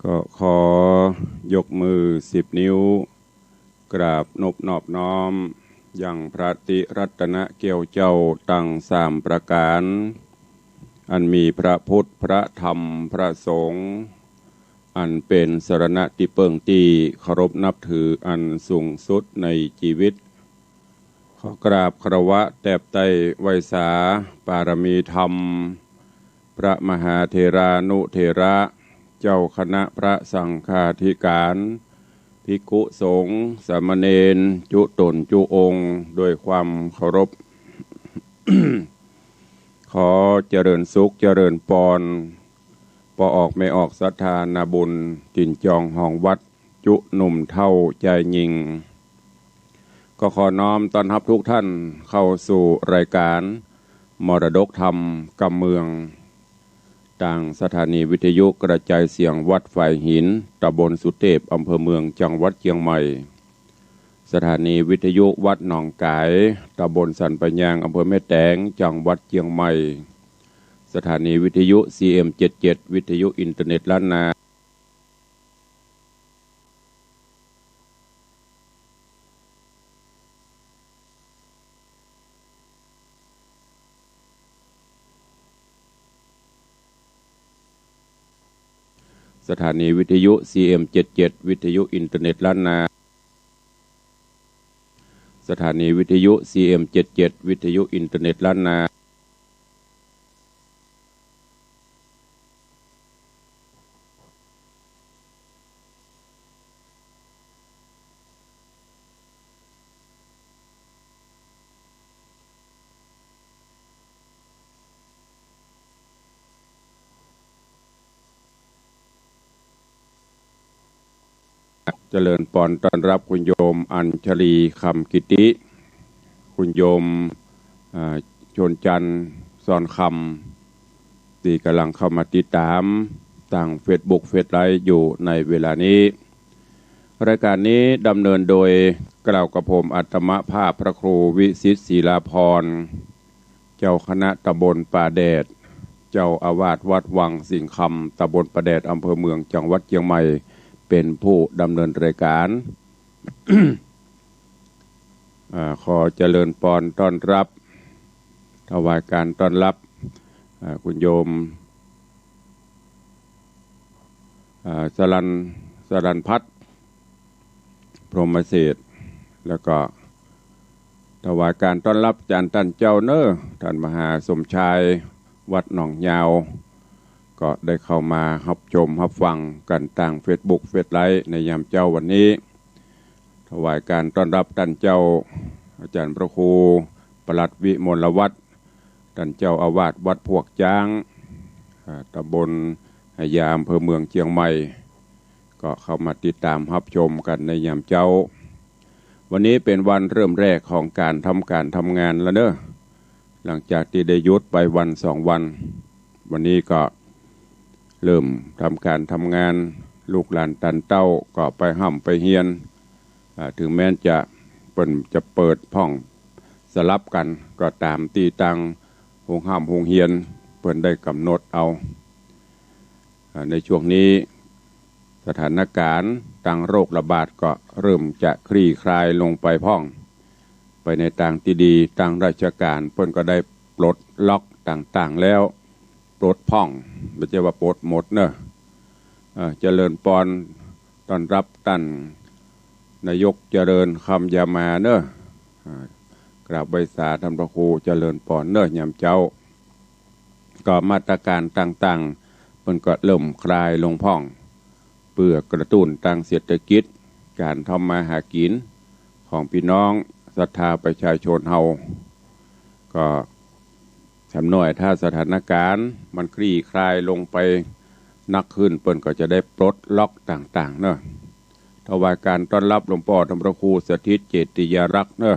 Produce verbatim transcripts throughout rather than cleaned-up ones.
ก็ขอยกมือสิบนิ้ว กราบนบนอบน้อมยังพระติรัตนแก้วเจ้าตังสามประก๋าน อันมีพระพุทธ พระธรรม พระสงฆ์ อันเป๋นสรณะตี้เปิ้งตี้เคารพนับถืออันสูงสุดในจีวิต ขอกราบคารวะแตบไต้ไหว้สาปารมีธรรม พระมหาเถรานุเถระ เจ้าคณะพระสังฆาธิการ ภิกขุสงฆ์ สามเณร จุ๊ต๋นจุ๊องค์ โดยความเคารพ ขอเจริญสุขเจริญปอน ป้อออกแม่ออกศรัทธานาบุญ ถิ่นจองห้องวัด จุ๊หนุ่มเฒ่าจายญิง ก็ขอน้อมต้อนฮับทุกท่านเข้าสู่รายการมรดกธรรมกำเมือง ตางสถานีวิทยุกระจายเสียงวัดฝายหิน ตำบลสุเตพ อำเภอเมือง จังหวัดเจียงใหม่ สถานีวิทยุวัดหนองก๋าย ตำบลสันป่ายยาง อำเภอแม่แตง จังหวัดเจียงใหม่ สถานีวิทยุ ซีเอ็มเจ็ดเจ็ด วิทยุอินเทอร์เน็ตล้านนา สถานีวิทยุ ซีเอ็มเจ็ดเจ็ด วิทยุอินเทอร์เน็ตล้านนา สถานีวิทยุ ซีเอ็มเจ็ดเจ็ด วิทยุอินเทอร์เน็ตล้านนา เจริญปอนต้อนฮับคุณโยมอัญชลี คำกิติ คุณโยม อ่า ชนจันทร์ ซอนคำ ตี้ก่ำลังเข้ามาติดต๋ามตางเฟซบุ๊ก เฟซไลฟ์อยู่ในเวลานี้ รายการนี้ดำเนินโดยกล่าวกับผมอาตมาภาพพระครูวิสิทธิ์ ศิลาภรณ์ เจ้าคณะตำบลป่าแดด เจ้าอาวาสวัดวังสิงห์คำ ตำบลป่าแดด อำเภอเมือง จังหวัดเจียงใหม่ เป๋นผู้ดำเนินรายการ อ่า ขอเจริญปอนต้อนฮับ ถวายการต้อนฮับ อ่า คุณโยม อ่า สรัญ สรัญพัฒน์ พรหมเสด แล้วก็ถวายการต้อนฮับจารย์ต้านเจ้าเน้อ ต้านมหาสมชาย วัดหนองยาว ก็ได้เข้ามาฮับชมฮับฟังกั๋นตางเฟซบุ๊ก เฟซไลฟ์ในยามเจ๊าวันนี้ ถวายการต้อนฮับต้านเจ้า อาจารย์พระครู ปลัดวิมลวัฒน์ ต้านเจ้าอาวาสวัดพวกจ๊าง อ่า ตำบลหายา อำเภอเมืองเจียงใหม่ ก็เข้ามาติดต๋ามฮับชมกั๋นในยามเจ๊า วันนี้เป๋นวันเริ่มแรกของก๋านทำก๋านทำงานแล้วเน้อ หลังจากตี้ได้หยุดไปวันสองวัน วันนี้ก็เริ่มทำก๋านทำงาน ลูกหลานต้านเต้าก็ไปฮ่ำไปเฮียน อ่า ถึงแม้นจะเปิ้นจะเปิดพ่องสลับกั๋น ก็ต๋ามตี้ตางโฮงฮ่ำโฮงเฮียนเปิ้นได้ก๋ำหนดเอา อ่า ในช่วงนี้สถานก๋ารณ์ตางโรคระบาดก็เริ่มจะคลี่คลายลงไปพ่อง ไปในตางตี้ดี ตางราชก๋ารเปิ้นก็ได้ปลดล็อกต่างๆ แล้ว ปลดพ่อง บ่ใจ้ว่าปลดหมดเน้อ เอ่อ เจริญปอนต้อนฮับต้านนายกเจริญ คำยามาเน้อ อ่า กราบไหว้สาต้านพระครูเจริญปอนเน้อยามเจ๊า ก็มาตรก๋ารต่าง เปิ้นก็เริ่มคลายลงพ่อง เปื้อกระตุ้นตางเศรษฐกิจ ก๋านทำมาหากิ๋นของปี้น้องศรัทธาประชาชนเฮา ก็แถมหน้อยถ้าสถานก๋ารณ์มันคลี่คลายลงไปนักขึ้น เปิ้นก็จะได้ปลดล็อกต่างๆ เนาะ ถวายก๋านต้อนฮับหลวงป้อธรรมพระครูสถิตเจติยารักษ์เนาะ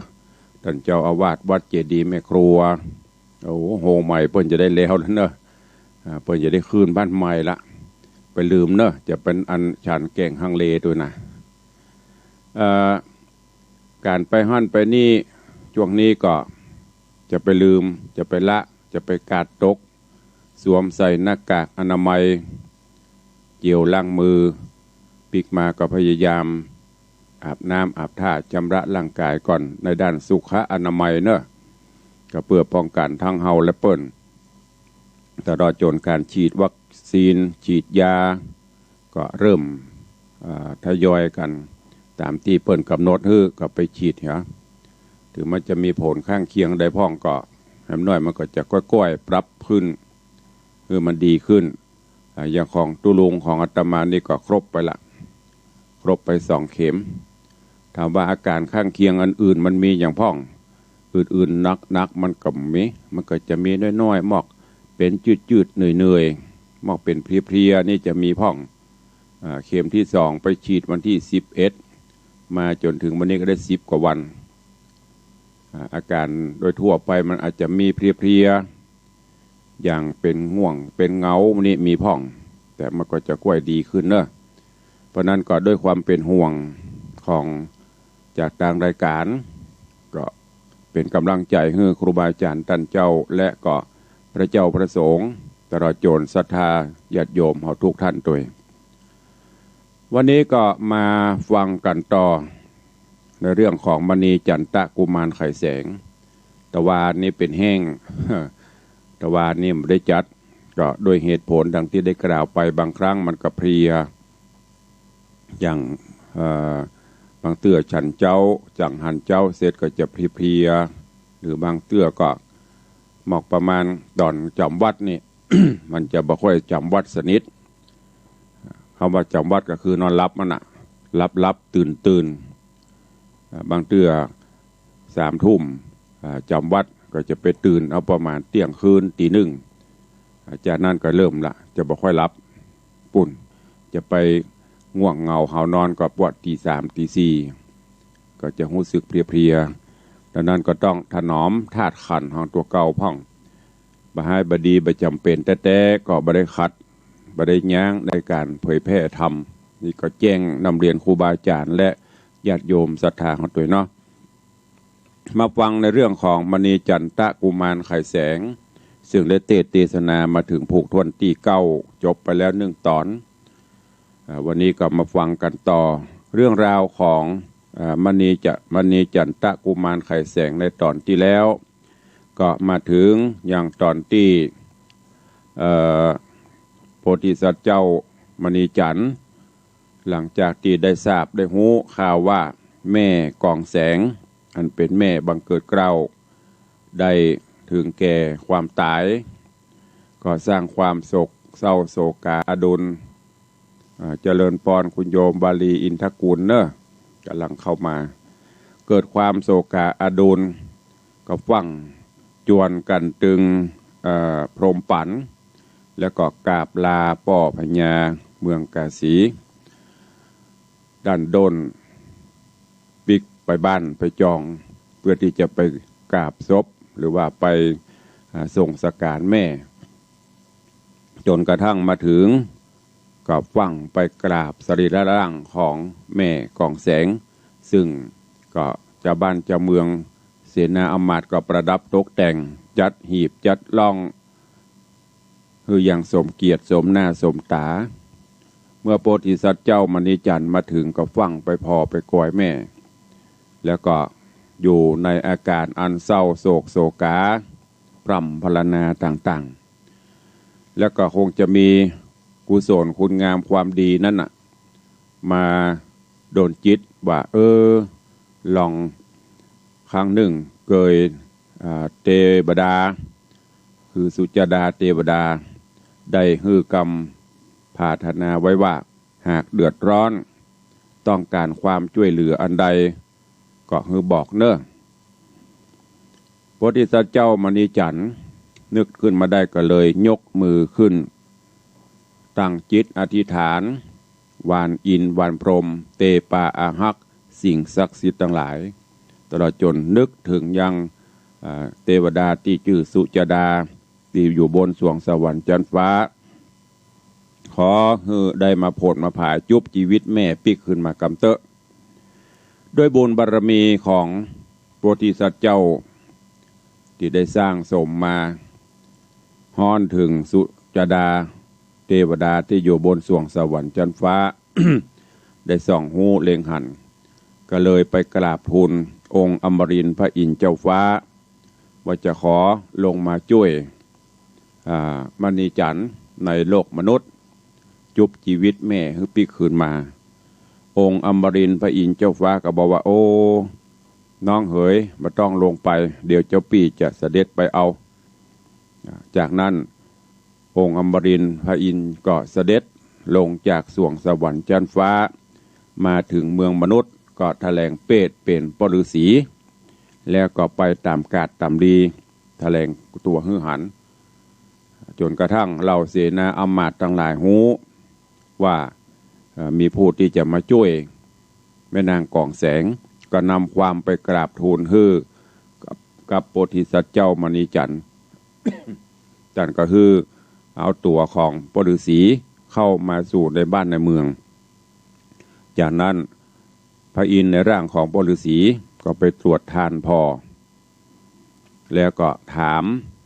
ต้านเจ้าอาวาสวัดเจดีย์แม่ครัว โอ้โห ใหม่เปิ้นจะได้แล้วเนาะ อ่า เปิ้นจะได้คืนบ้านใหม่ละ ไปลืมเนาะ จะเป๋นอันฉันแก่งฮังเลตวยนะ เอ่อ ก๋านไปหั้นไปนี่ ช่วงนี้ก็จะไปลืม จะไปละ จะไปกาดตก สวมใส่หน้ากากอนามัย เจลล้างมือ ปิ๊กมาก็พยายามอาบน้ำอาบท่า ชำระร่างก๋ายก่อน ในด้านสุขอนามัยเนาะ ก็เปื้อป้องกั๋นตังเฮาและเปิ้น ตลอดจ๋นก๋านฉีดวัคซีน ฉีดยา ก็เริ่ม อ่า ทยอยกั๋น ต๋ามตี้เปิ้นก๋ำหนดหื้อ ก็ไปฉีดเหีย เถิงมันจะมีผลข้างเคียงใดพ่องก็ แหมน้อยมันก็จะก้อยๆ ปรับขึ้น หื้อมันดีขึ้น อ่า อย่างของตุ๊ลุงของอาตมานี่ก็ครบไปละ ครบไปสองเข็ม ถามว่าอาก๋ารข้างเคียงอันอื่นมันมีหยังพ่อง อื่นๆ หนักๆ มันก็มี มันก็จะมีน้อยๆ มอกเป๋นจืดๆ เหนื่อยๆ มอกเป๋นเพลียๆ นี่จะมีพ่อง อ่า เข็มตี้สองไปฉีดวันตี้สิบเอ็ด มาจ๋นเถิงวันนี้ก็ได้สิบกว่าวัน อ่า อาก๋ารโดยทั่วไปมันอาจจะมีเพลียๆ อย่างเป๋นง่วง เป๋นเหงา นี่มีพ่อง แต่มันก็จะก้อยดีขึ้นเนาะ เพราะนั้นก็ด้วยความเป๋นห่วงของ จากตางรายก๋าน ก็เป๋นก๋ำลังใจ๋หื้อครูบาอาจ๋ารย์ต้านเจ้า และก็พระเจ้าพระสงฆ์ ตลอดจ๋นศรัทธาญาติโยมเฮากู้ต้านตวย วันนี้ก็มาฟังกั๋นต่อ ในเรื่องของมณีจันตะกุมารไขแสง ตะวานี้เป๋นแห้ง ตะวานี้บ่ได้จัด ก็ด้วยเหตุผลดังตี้ได้กล่าวไป บางครั้งมันก็เพลีย อย่าง เอ่อ บางเตื้อฉันเจ๊า จั่งหันเจ๊าเสร็จก็จะเพลียๆ หรือบางเตื้อก็มอกประมาณต๋อนจ๋ำวัตรนี่ มันจะบ่ค่อยจ๋ำวัตรสนิท กำว่าจ๋ำวัตรก็คือนอนหลับมันน่ะ หลับๆ ตื่นๆ อ่า บางเตื้อสามทุ่ม อ่า จ๋ำวัตรก็จะไปตื่นเอาประมาณเตี้ยงคืน ตีหนึ่ง อ่า จากนั้นก็เริ่มละ จะบ่ค่อยหลับ ปู้น จะไปง่วงเหงาหาวนอนก็ปวดตีสาม ตีสี่ ก็จะฮู้สึกเพลียๆ ดังนั้นก็ต้องถนอมธาตุขันธ์ของตั๋วเก่าพ่อง บ่ฮ้ายบ่ดี บ่จ๋ำเป๋นแต๊ๆ ก็บ่ได้ขัด บ่ได้ยั้งในก๋านเผยแผ่ธรรม นี่ก็แจ้งนำเรียนครูบาอาจ๋ารย์และญาติโยมศรัทธาของตวยเนาะ มาฟังในเรื่องของมณีจันตะกุมารไขแสง ซึ่งได้เตสน์เตสนามาเถิงผูกถ้วนตี้เก้า จบไปแล้วหนึ่งต๋อน อ่า วันนี้ก็มาฟังกั๋นต่อ เรื่องราวของ อ่า มณีจะ มณีจันตะกุมารไขแสงในต๋อนตี้แล้ว ก็มาเถิงอย่างต๋อนตี้ เอ่อ โพธิสัตว์เจ้ามณีจันทร์ หลังจากตี้ได้ทราบได้ฮู้ข่าวว่าแม่กองแสง อันเป๋นแม่บังเกิดเกล้า ได้เถิงแก่ความต๋าย ก็สร้างความโศกเศร้าโศกาอาดูล อ่า เจริญปอนคุณโยมวาลีอินทกุลเนาะ ก่ำลังเข้ามา เกิดความโศกาอาดูล ก็ฟั่งจวนกั๋นตึง เอ่อ พรหมปั๋น แล้วก็กราบลาป้อพญาเมืองกาสี ดั้นด้นปิ๊กไปบ้านไปจอง เปื้อตี้จะไปกราบศพ หรือว่าไป อ่า ส่งสังขารแม่ จ๋นกระทั่งมาเถิง ก็ฟั่งไปกราบสรีระร่างของแม่กองแสง ซึ่งก็จาวบ้านจาวเมือง เสนาอำมาตย์ก็ประดับตกแต่ง จัดหีบจัดล่อง หื้ออย่างสมเกียรติสมหน้าสมต๋า เมื่อโพธิสัตว์เจ้ามณีจันทร์มาเถิงก็ฟั่งไปผ่อไปกอยแม่ แล้วก็อยู่ในอาก๋านอันเศร้าโศกโศกา พร่ำพรรณนาต่างๆ แล้วก็คงจะมีกุศลคุณงามความดีนั้นน่ะ มาดลจิตว่า เออ ลองครั้งนึ่งเกย อ่า เตวดา คือสุจดาเตวดา ได้หื้อกำผาถนาไว้ว่า หากเดือดร้อน ต้องก๋านความจ้วยเหลืออันใด ก็หื้อบอกเน่อ โพธิสัตว์เจ้ามณีจันทร์ นึกขึ้นมาได้ก็เลยยกมือขึ้น ตั้งจิตอธิษฐาน หว่านอินทร์หว่านพรหม เตปาอาฮักษ์ สิ่งศักดิ์สิทธิ์ตังหลาย ตลอดจ๋นนึกเถิงยัง อ่า เตวดาตี้จื้อสุจดา ตี้อยู่บนสวงสวรรค์จั๊นฟ้า ขอหื้อได้มาโผดมาผายจุบจีวิตแม่ปิ๊กคืนมากำเต๊อะ ด้วยบุญบารมีของโพธิสัตว์เจ้า ตี้ได้สร้างสมมา ฮ้อนเถิงสุจดา เตวดาตี้อยู่บนสวงสวรรค์จั๊นฟ้า ได้ส่องฮู้เล็งหัน ก็เลยไปกราบทูลองค์อมรินทร์พระอินทร์เจ้าฟ้า ว่าจะขอลงมาจ้วย อ่า มณีจันทร์ในโลกมนุษย์ จุบจีวิตแม่หื้อปิ๊กคืนมา องค์อมรินทร์พระอินทร์เจ้าฟ้าก็บอกว่า โอ้ น้องเหย บ่ต้องลงไป เดี๋ยวเจ้าปี้จะเสด็จไปเอา อ่า จากนั้น องค์อมรินทร์พระอินทร์ก็เสด็จลงจากสวงสวรรค์จั๊นฟ้า มาเถิงเมืองมนุษย์ ก็แถลงเปดเป๋นป้อฤๅษี แล้วก็ไปต๋ามกาดต๋ามดี แถลงตั๋วหื้อหัน จ๋นกระทั่งเหล่าเสนาอำมาตย์ตังหลายฮู้ว่า เอ่อ มีผู้ตี้จะมาจ้วยแม่นางกองแสง ก็นำความไปกราบทูลหื้อกับ กับโพธิสัตว์เจ้ามณีจันทร์ จันทร์ก็หื้อเอาตั๋วของป้อฤๅษีเข้ามาสู่ในบ้านในเมือง จากนั้นพระอินทร์ในร่างของป้อฤๅษีก็ไปตรวจทานผ่อ แล้วก็ถาม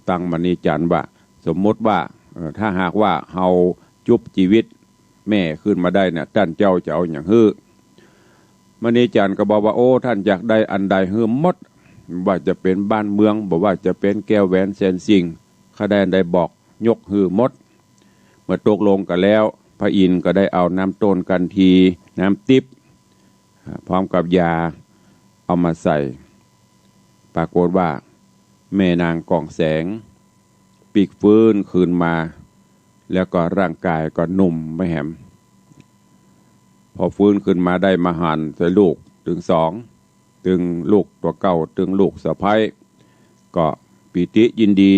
ตังมณีจันทร์ว่า สมมุติว่า เอ่อ ถ้าหากว่าเฮาจุบจีวิตแม่คืนมาได้เนี่ย ต้านเจ้าจะเอาหยังหื้อ มณีจันทร์ก็บอกว่า โอ้ ต้านอยากได้อันใดหื้อหมด ว่าจะเป๋นบ้านเมือง บ่ว่าจะเป๋นแก้วแหวนแสนสิ่ง ข้าได้อันใดบอกยกหื้อหมด เมื่อตกลงกั๋นแล้ว พระอินทร์ก็ได้เอาน้ำต้นกันที น้ำติ๊บ อ่า พร้อมกับยาเอามาใส่ ปรากฏว่าแม่นางกองแสงปิ๊กฟื้นคืนมา แล้วก็ร่างกายก็หนุ่มไม่แหม พอฟื้นคืนมาได้มาหันใส่ลูกตึงสอง ตึงลูกตั๋วเก่า ตึงลูกสะใภ้ ก็ปีติยินดี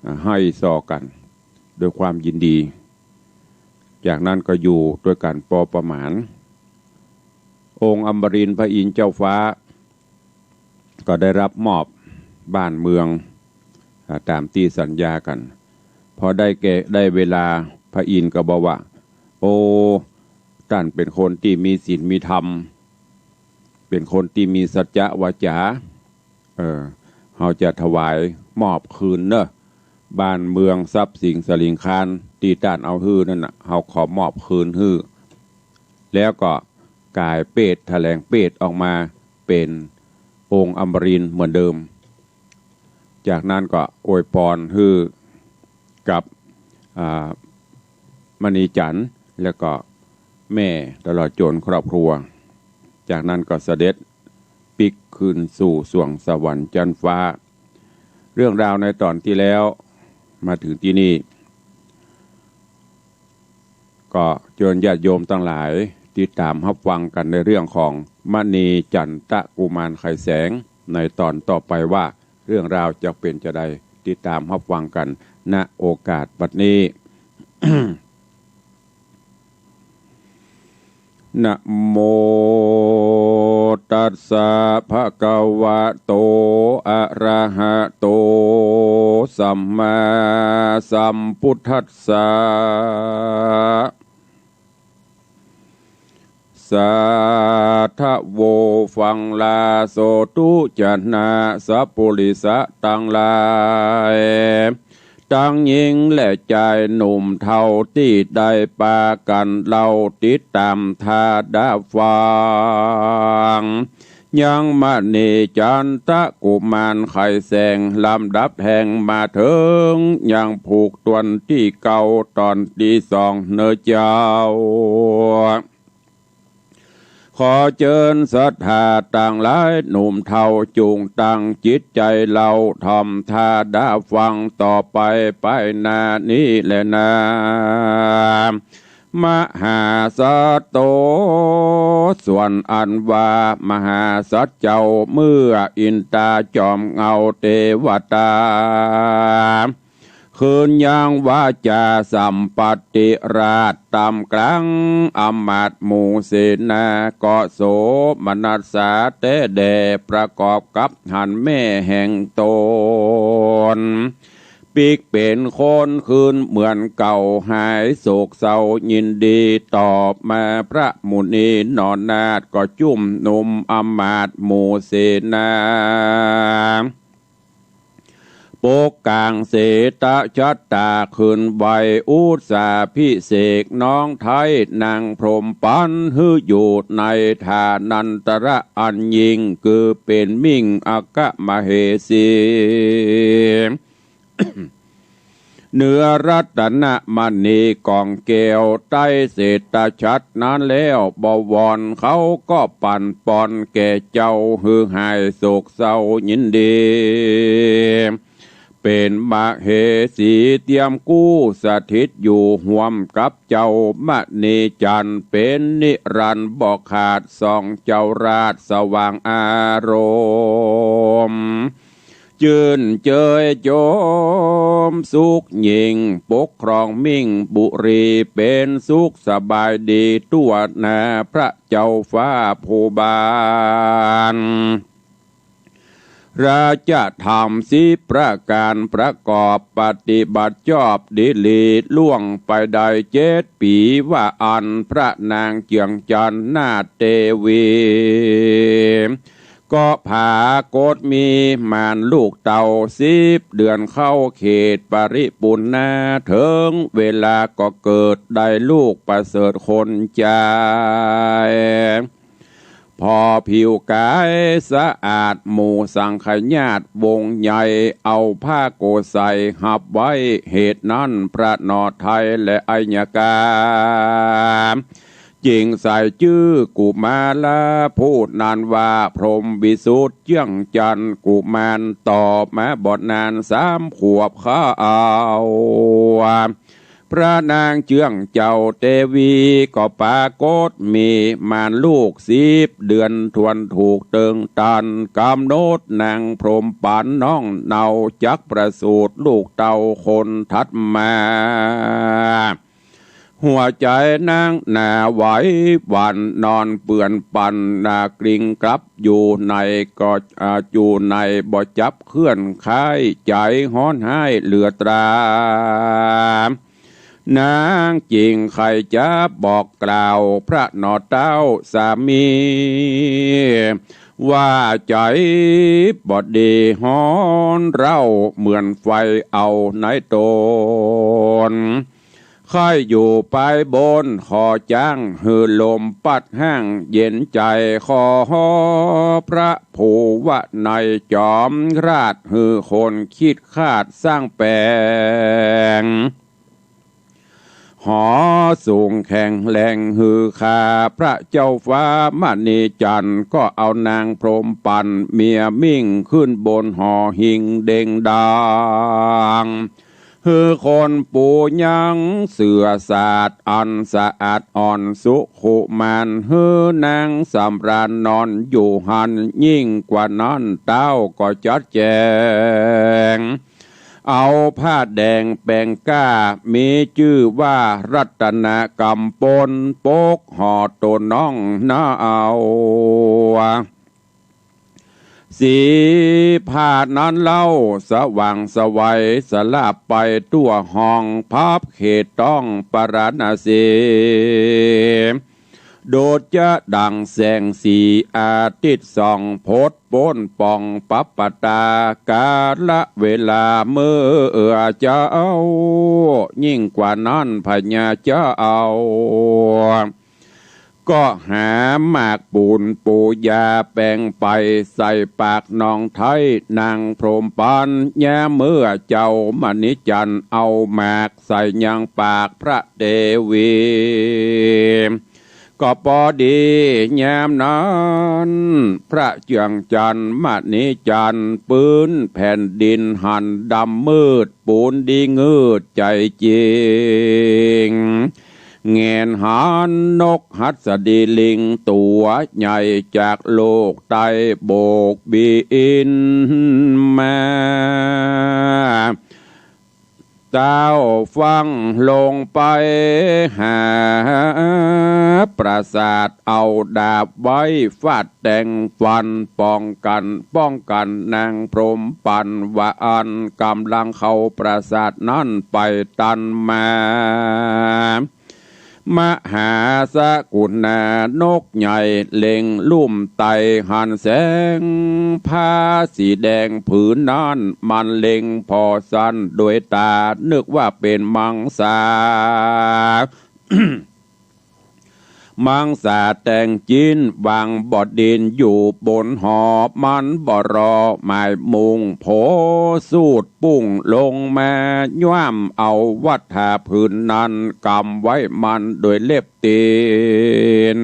อ่า ไห้ส่อกั๋นด้วยความยินดี จากนั้นก็อยู่ตวยกั๋นปอประมาณ องค์อมรินทร์พระอินทร์เจ้าฟ้า ก็ได้รับมอบบ้านเมือง อ่า ต๋ามตี้สัญญากั๋น พอได้แก่ ได้เวลา พระอินทร์ก็บอกว่า โอ้ ต้านเป๋นคนตี้มีศีลมีธรรม เป๋นคนตี้มีสัจจะวาจา เออ เฮาจะถวายมอบคืนเนอะ บ้านเมืองทรัพย์สินสลิงคารตี้ต้านเอาหื้อนั่นน่ะ เฮาขอมอบคืนหื้อ แล้วก็ก๋ายเปรต แถลงเปรตออกมาเป๋นองค์อมรินทร์เหมือนเดิม จากนั้นก็อวยพรหื้อกับ อ่า มณีจันทร์ แล้วก็แม่ตลอดจ๋นครอบครัว จากนั้นก็เสด็จปิ๊กคืนสู่สวงสวรรค์จั๊นฟ้า เรื่องราวในต๋อนตี้แล้วมาเถิงตี้นี่ ก็เจิญญาติโยมตังหลายติดต๋ามฮับฟังกั๋นในเรื่องของมณีจันตะกุมารไขแสง ในต๋อนต่อไปว่าเรื่องราวจะเป๋นจาใด ติดต๋ามฮับฟังกั๋น ณ โอกาสบัดนี้ นะโมตัสสะ ภะคะวะโต อะระหะโต สัมมาสัมพุทธัสสะ สาธะโว ฟังลาโสตุ จะนะ สัพปุริสะตังหลาย ตังญิงและจายหนุ่มเฒ่าตี้ได้ปากั๋นเล่าติดต๋ามต๋ามฟัง ยังมณีจันตะกุมารไขแสง ลำดับแห่งมาเถิงยังผูกตวนตี้เก้าต๋อนตี้สองเน่อเจ้า ข ขอเจิญศรัทธาตังหลายหนุ่มเฒ่า จุ่งตั้งจิตใจ๋เฮา ถ่อมต๋าฟังต่อไป ไปหน้านี้แลนา มหาสัตโต ส่วนอันว่ามหาสัตว์เจ้า เมื่ออินตาจอมเงาเตวตา คืนยังวาจาสัมปติราช ต๋ามกลางอำมาตย์หมู่เสนา ก็โสมนัสสาแต๊แด่ ประกอบกับหันแม่แห่งต๋น ปิ๊กเป๋นคนคืนเหมือนเก่า หายโศกเศร้ายินดี ตอบมาพระมุนีหนอนาถ ก็จุ้มหนุ่มอำมาตย์หมู่เสนา ปกก๋างเสตฉัตรต๋าคืนไหว อุสสาภิเษกน้องไท้นางพรหมปัณฑ์ หื้ออยู่ในฐานันตระอันยิ่ง คือเป๋นมิ่งอัคคมเหสี เหนือรัตนมณีก๋องแก้ว ไต้เสตฉัตรนั้นแล้ว บวรเขาก็ปั๋นปอนแก่เจ้า หื้อหายโศกเศร้ายินดี เป๋นมเหสีเตียมกู้ สถิตอยู่ฮ่วมกับเจ้ามณีจันทร์ เป๋นนิรันดร์บ่ขาด สองเจ้าราชสว่างอารมณ์ จื้นเจยจมสุขยิ่ง ปกครองมิ่งบุรี เป๋นสุขสบายดี ทั่วหน้าพระเจ้าฟ้าผู้บาน ราชธรรมสิบประก๋าน ประกอบปฏิบัติจอบดีหลี ล่วงไปได้เจ็ดปี๋ ว่าอั้น พระนางเจื้องจันทร์นาถเตวี ก็ผากฏมีมานลูกเต้า สิบเดือนเข้าเขตปริปุณณา เถิงเวลาก็เกิดได้ลูกประเสริฐคนจาย ผ่อผิวก๋ายสะอาด หมู่สังฆญาติวงใหญ่ เอาผ้าโกศัยฮับไว้ เหตุนั้นพระหนอไท้และอัยยกา จึงใส่จื้อกุมารผู้นั้นว่า พรหมวิสุทธิ์เจื้องจันทร์กุมาร ต่อมาบ่นานสามขวบเข้า พระนางเจื้องเจ้าเตวีก็ปรากฏมีมานลูกสิบเดือนถ้วน ถูกเติงตันกำหนดนางพรหมปัณฑ์น้องเนา จักประสูติลูกเต้าคนถัดมา หัวใจ๋นางหนาไหวหวั่น นอนเปื้อนปั่นหน้ากลิ้งกลับอยู่ใน ก็ อ่า อยู่ในบ่จับเคลื่อนคาย ใจ๋ฮ้อนฮ้ายเหลือตรา นางจึงใค่จะบอกกล่าวพระหนอเต้าสามี ว่าใจ๋บ่ดีฮ้อนเร้าเหมือนไฟเอาในต๋น ใค่อยู่ปายบน ขอจ๊างหื้อลมปั๊ดฮ้างเย็นใจ๋ ขอพระภูวะไนยจอมราช หื้อคนคิดคาดสร้างแป๋ง หอสูงแข็งแรง หื้อข้าพระเจ้าฟ้ามณีจันทร์ ก็เอานางพรหมปัณฑ์เมียมิ่งขึ้นบนหอหิ่งเด่งดัง หื้อคนปูยังเสื่อสาดอันสะอาดอ่อนสุขุมาน หื้อนางสำราญนอนอยู่หั้น ยิ่งกว่านั้นเต้าก็จัดแจ๋ง เอาผ้าแดงแป๋งก้า มีจื้อว่ารัตนกำปล ปกห่อต๋นน้องนาเอา สีผ้านั้นเล่าสว่างไสวสะหลาบไปทั่วห้อง พับเขตต้องปาราณสี ดุจจะดั่งแสงสีอาทิตย์ส่อง ผดป๊นป่องปับประตา กาละเวลาเมื่อเจ้า ยิ่งกว่านั้นพญาเจ้า ก็หาหมากปูนปูยาแป๋งไปใส่ปากน้องไท้นางพรหมปัณฑ์ ยามเมื่อเจ้ามณีจันทร์เอาหมากใส่ยังปากพระเตวี ก็ปอดียามนั้น พระเจื้องจันทร์มณีจันทร์ ปื๊นแผ่นดินหันดำมืด ปูนดีงืดใจ๋จริง แหงนหันนกหัสดีลิงตั๋วใหญ่จากโลกใต้ โบกบินมา เต้าฟั่งลงไปหาปราสาท เอาดาบไว้ฟาดแตงฟัน ป้องกั๋น ป้องกั๋นนางพรหมปัณฑ์ ว่าอั้น ก่ำลังเข้าปราสาทนั้นไปตันมา มหาสกุณานกใหญ่เล็งลุ่มไต้ หันแสงผ้าสีแดงผืนนั้น มันเล็งผ่อสันโดยต๋า นึกว่าเป๋นมังสา มังสาแตงจิ๊น วางบ่าดินอยู่บนหอ มันบ่รอหมายมุ่ง โผสูดปุ้งลงมา ย้ำเอาวัฏฐาผืนนั้น ก๋ำไว้มันโดยเล็บตี๋น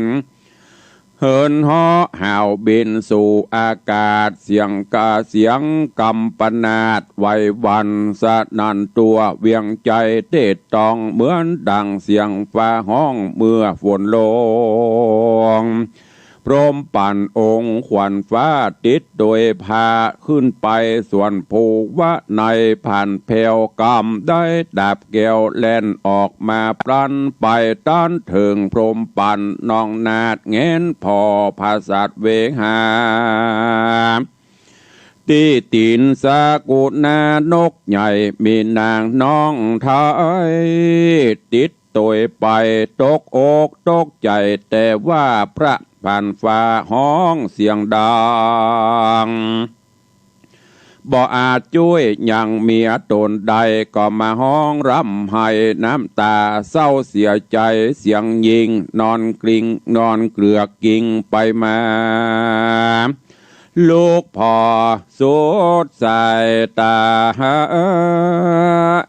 เหินเหาะหาวบินสู่อากาศ เสียงกา เสียงกำปนาตไหวหวั่นสนั่นทั่ว เวียงใจ๋เต้ตอง เหมือนดั่งเสียงฟ้าฮ้องเมื่อฝนลง พรหมปัณฑ์องค์ขวัญฟ้า ติดโดยพาขึ้นไปสวรรค์ภูวะใน ผ่านแผวกำได้ดาบแก้ว แล่นออกมาปลันไป ตันเถิงพรหมปัณฑ์นองนาฏ แหงนผ่อผาสัตว์เวหา ตี้ตี๋นสกุณานกใหญ่ มีนางน้องไท้ ติดโตยไป ตกอกตกใจ๋ แต่ว่าพระผ่านฟ้าฮ้องเสียงดัง บ่อาจจ้วยยังเมียต๋นได้ ก็มาฮ้องร่ำไห้น้ำต๋าเศร้าเสียใจ๋ เสียงยิ่งนอนกลิ้ง นอนเกลือกกลิ้งไปมา ลูกผ่อสุดสายต๋า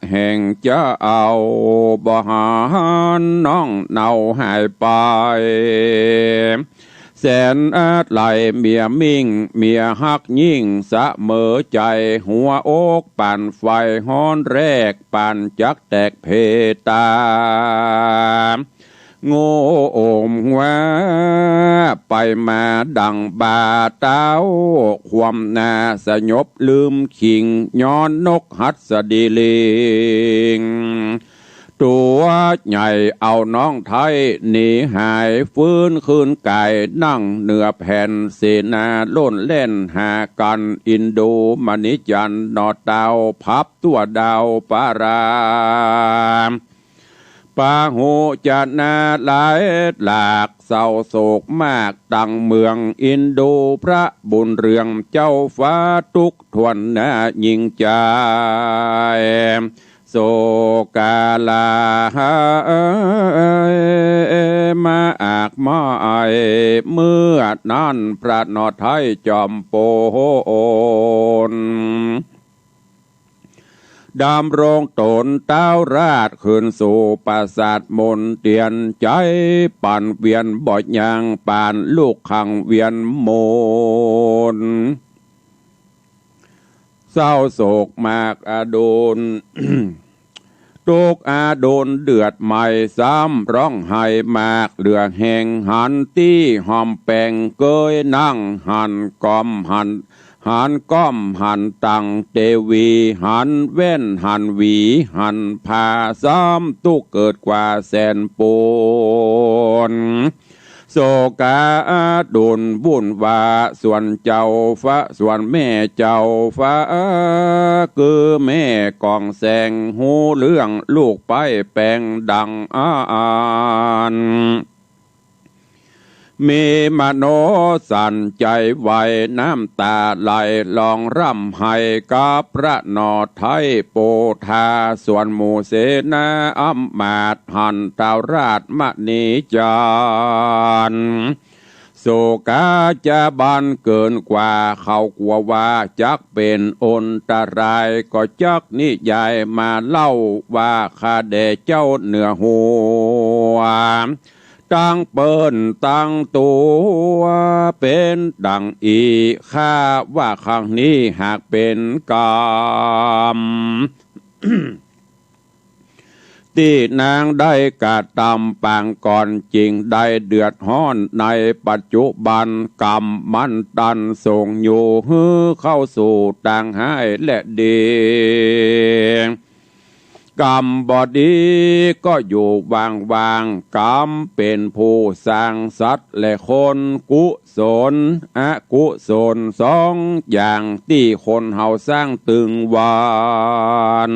แหงจะเอาบ่หันน้องเนาหายไป แสนอาลัยเมียมิ่ง เมียฮักยิ่งเสมอใจ๋ หัวอกปานไฟฮ้อนแรก ปานจักแตกเพตา โง่อมว่าไปมาดั่งบ่าเต๊า ความหน้าสยบลืมคิง ย้อนนกหัสดีลิง ตั๋วใหญ่เอาน้องไท้หนีหาย ฟื้นคืนก๋ายนั่งเหนือแผ่น เสนาล่นแล่นหากั๋น อินดูมณีจันทร์หน่อเต๊า พับตั๋วดาวปารา ปาหุจนะหลายหลาก เศร้าโศกมากตังเมือง อินดูพระบุญเรืองเจ้าฟ้า ตุ๊กข์ถ้วนหน้ายิ่งใจ๋ โศกาลา มากมาย เมื่อนั้นพระหน่อไท้จอมโปน ดำรงตนเต๊าราชขึ้นสู่ปราสาทมนเตียน ใจ๋ปั่นเวียนบ่ยัง ปานลูกขังเวียนมน เศร้าโศกมากอดุล ตุ๊กข์อดุลเดือดไหม้ ซ้ำร้องไห้มากเหลือแฮง หันตี้หอมแปงเกยนั่ง หันก้อมหัน หันก้อมหันตังเตวี หันแว่นหันหวี หันผ้า ซ้ำตุ๊กข์เกิดกว่าแสนปูน โศกาอดุลวุ่นวา ส่วนเจ้าฟ้า ส่วนแม่เจ้าฟ้า คือแม่กองแสง ฮู้เรื่องลูกป้ายแปงดังอั้น มีมโนสันใจ๋ไหว น้ำต๋าไหลร้องร่ำไห้ กับพระหน่อไท้โปธา ส่วนหมู่เสนาอำมาตย์ หันท้าวราชมณีจันทร์ โศกาจะบันเกินกว่า เขากั๋วว่าจักเป๋นอันตราย ก็จักนิยายมาเล่าว่า ข้าแด่เจ้าเหนือหัว ตังเปิ้นตังตั๋วเป๋นดั่งอี้ ข้าว่าครั้งนี้หากเป๋นกรรม ตี้นางได้กระตำปางก่อน จึงได้เดือดฮ้อนในปัจจุบัน กรรมมันตันส่งอยู่หื้อเข้าสู่ตางฮ้ายและดี กรรมบ่ดีก็อยู่ว่างๆ กรรมเป๋นผู้สร้างสัตว์และคน กุศล อกุศล สองอย่างตี้คนเฮาสร้างตึงวัน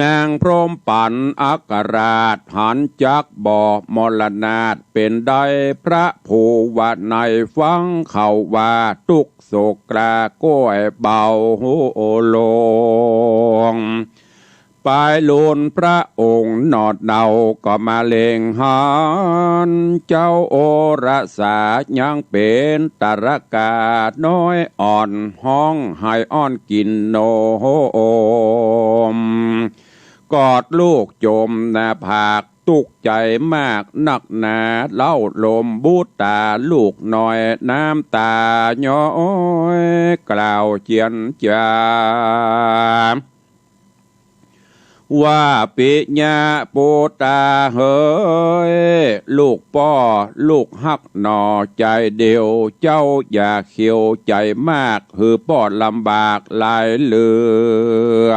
นางพรหมปันอัครราชหันจักบ่มรณาถเป๋นใด พระภูวะในฟังเขาว่าตุ๊กข์โศกกล้าก้อยเบาลง ปายลุนพระองค์หนอดเนาก็มาเล็งหัน เจ้าโอรสายังเป๋นตระก๋าน้อยอ่อน ฮ้องไห้อ้อนกินนม กอดลูกจมหน้าผาก ตุ๊กข์ใจ๋มากนักหนา เล้าลมบุตราลูกน้อย น้ำตาย้อยกล่าวเจียนจา ว่าปิยะปุตตาเหย ลูกป้อลูกฮักหน่อใจ๋เดียว เจ้าอย่าเขียวใจ๋มาก หื้อป้อลำบากหลายเหลือ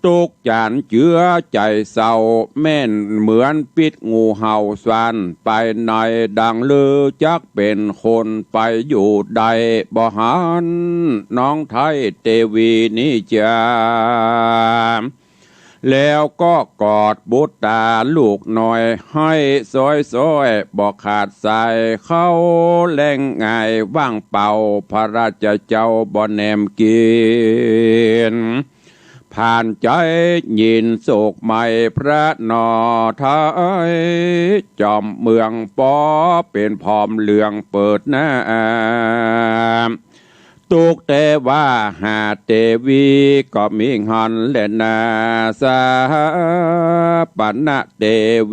ตุ๊กข์จ๋านเจือใจ๋เศร้า แม่นเหมือนปิ๊ดงูเห่าซ่านไปใน ดังลือจักเป๋นคนไปอยู่ได้ บ่หันน้องไท้เตวีนี้จา แล้วก็กอดบุตราลูกน้อย ไห้ซ้อยๆ บ่ขาดสาย เข้าแลงง่ายว่างเปล่า พระราชเจ้าบ่แหนมกิ๋น ผ่านใจ๋ยินโศกไหม้พระหน่อไท้ จอมเมืองปอเป๋นผอมเหลืองเปิดหน้า ตุ๊กข์แต่ว่าหาเตวีก็มีหันแลนา สาปณะเต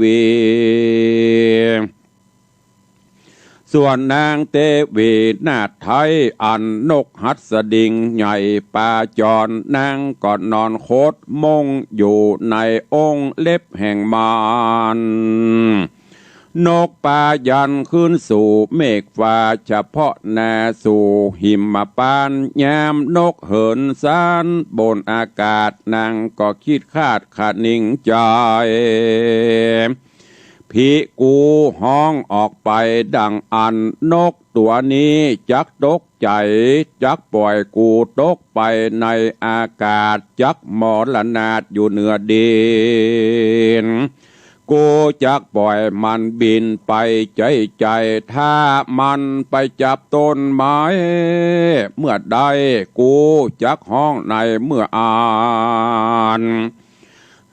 วี ส่วนนางเตวีนาถไท้ อันนกหัสดิงใหญ่ปาจร นางก็นอนขดมงอยู่ในองค์เล็บแห่งมาร นกปายันขึ้นสู่เมฆฟ้า เฉพาะหน้าสู่หิมปานต์ ยามนกเหินสานบนอากาศ นางก็คิดคาดคะนิงใจ๋ ภิกขุฮ้องออกไปดังอั้น นกตั๋วนี้จักตกใจ๋ จักป่อยกูตกไปในอากาศ จักมรณาถอยู่เหนือดิน กูจักป่อยมันบินไปใจ๋ๆ ถ้ามันไปจับต้นไม้เมื่อใด กูจักฮ้องในเมื่ออั้น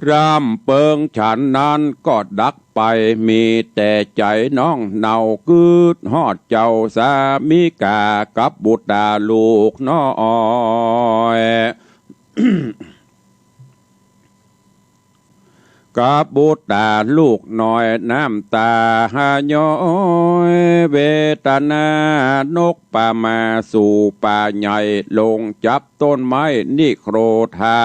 ร่ำเปิงฉันนั้นก็ดับไป มีแต่ใจ๋น้องเนา กึ๊ดฮอดเจ้าสามิกา กับบุตราลูกน้อย กับบุตราลูกน้อยน้ำตาย้อย เวทนานกปามาสู่ป่าใหญ่ ลงจับต้นไม้นิโครธา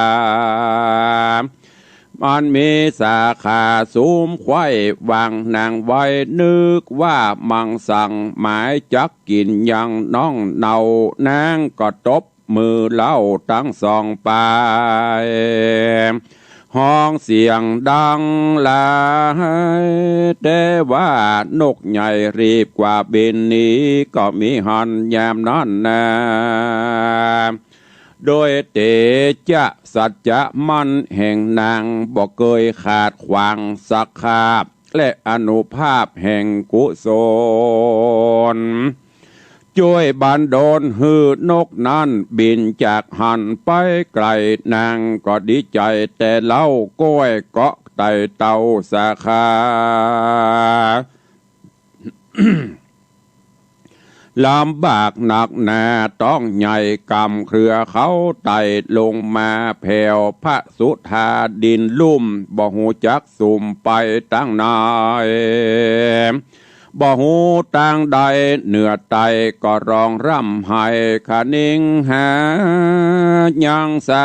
อันมีสาขาสุมไขว้วางนางไว้ นึกว่ามังสังหมายจักกิ๋นยังน้องเนา นางก็ตบมือเล่าตังสองป๋าย ฮ้องเสียงดังหลาย แต่ว่านกใหญ่รีบกว่าบินหนี ก็มีหั้นยามนั้นนา โดยเตจะสัจจะมั่นแห่งนาง บ่เกยขาดขวางสักขาบ และอานุภาพแห่งกุศล จ้วยบันดลหื้อนกนั้นบินจากหั้นไปไก๋ นางก็ดีใจ๋แต่เล่า ก้อยเกาะไต่เต้าสาขา ลำบากนักหนา ต้องใหญ่กำเครือเขาไต่ลงมาแผว พระสุธาดินลุ่ม บ่ฮู้จักสุมไปตังไหน บ่ฮู้ตางใดเหนือใต้ก็ร้องร่ำไห้ คะนิงหายังสา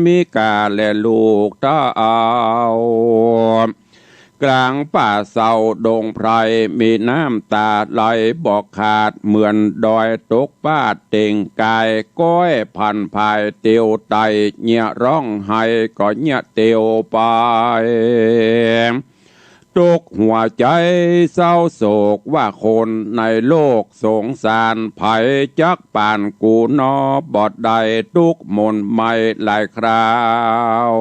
มิกาและลูกเต้า กลางป่าเศร้าดงไพรมีน้ำต๋าไหลบ่ขาด เหมือนดอยตกปาดเต่งก๋าย ก้อยผันผายเตียวไต่ เยียะร้องไห้ก็เยียะเตียวไป ตุ๊กหัวใจ๋เศร้าโศกว่าคนในโลกสงสาร ใผจักปานกูหนอ บ่ได้ตุ๊กหม่นไหม้หลายคราว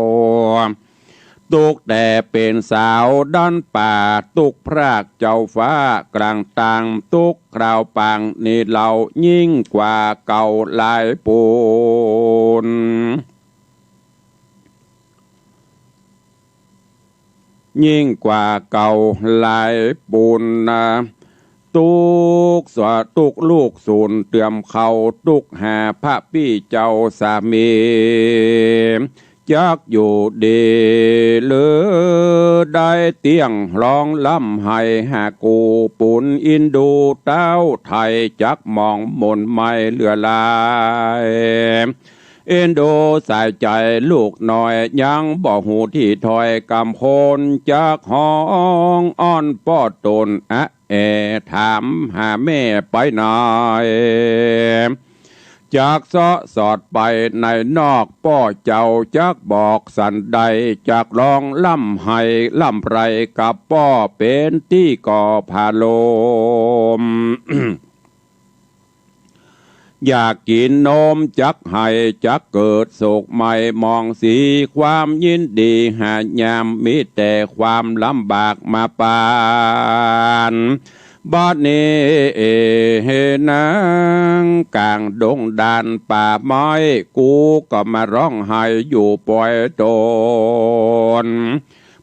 ตุ๊กแต่เป๋นสาวดันป่า ตุ๊กพรากเจ้าฟ้ากลางตาง ตุ๊กคราวปางนี้เล่ายิ่งกว่าเก่าหลายปูน ยิ่งกว่าเก่าหลายปูนนา ตุ๊กสะ ตุ๊กลูกสูนเตื้อมเข้า ตุ๊กหาพระปี้เจ้าสามี จักอยู่ดีหรือ ได้เตี้ยงฮ้องร่ำไห้หากู ปูนอินดูเต้าไทย จักหมองหม่นไหม้เหลือหลาย เอ็นดูสายใจ๋ลูกน้อย ยังบ่ฮู้ตี้ถ้อยกำคน จักฮ้องอ้อนป้อต๋นอะแอ ถามหาแม่ไปไหน จักเซาะสอดไปในนอก ป้อเจ้าจักบอกสันใด จักฮ้องร่ำไห้ร่ำไรกับป้อ เป๋นตี้ก่อผาลม อยากกิ๋นนมจักไห้ จักเกิดโศกใหม่หมองสี ความยินดีหายาม มีแต่ความลำบากมาปาน บัดนี้เอ นางก๋างดงดานป่าไม้ กูก็มาฮ้องไห้อยู่ปอยต๋น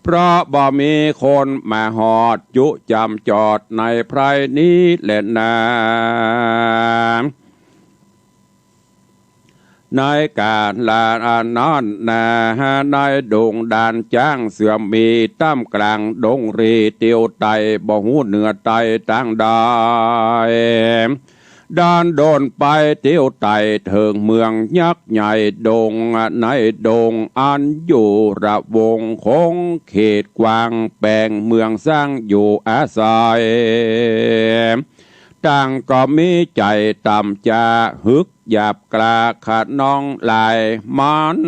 เพราะบ่มีคนมาฮอดจุจำจอดในไพรนี้แลนา ในก๋าลนั้นนา ในดงดานจ๊างเสื่อมมี ต้ามก๋างดงรีเตียวไต่ บ่ฮู้เหนือใต้ตางใด ดานโดนไปเตียวไต่เถิงเมืองยักษ์ใหญ่ดง ในดงอันอยู่ระวงคงเขตกว้าง แป๋งเมืองสร้างอยู่อาศัย ต่างก็มีใจ๋ต่ำจาหึกหยาบกล้าขนองหลาย มัน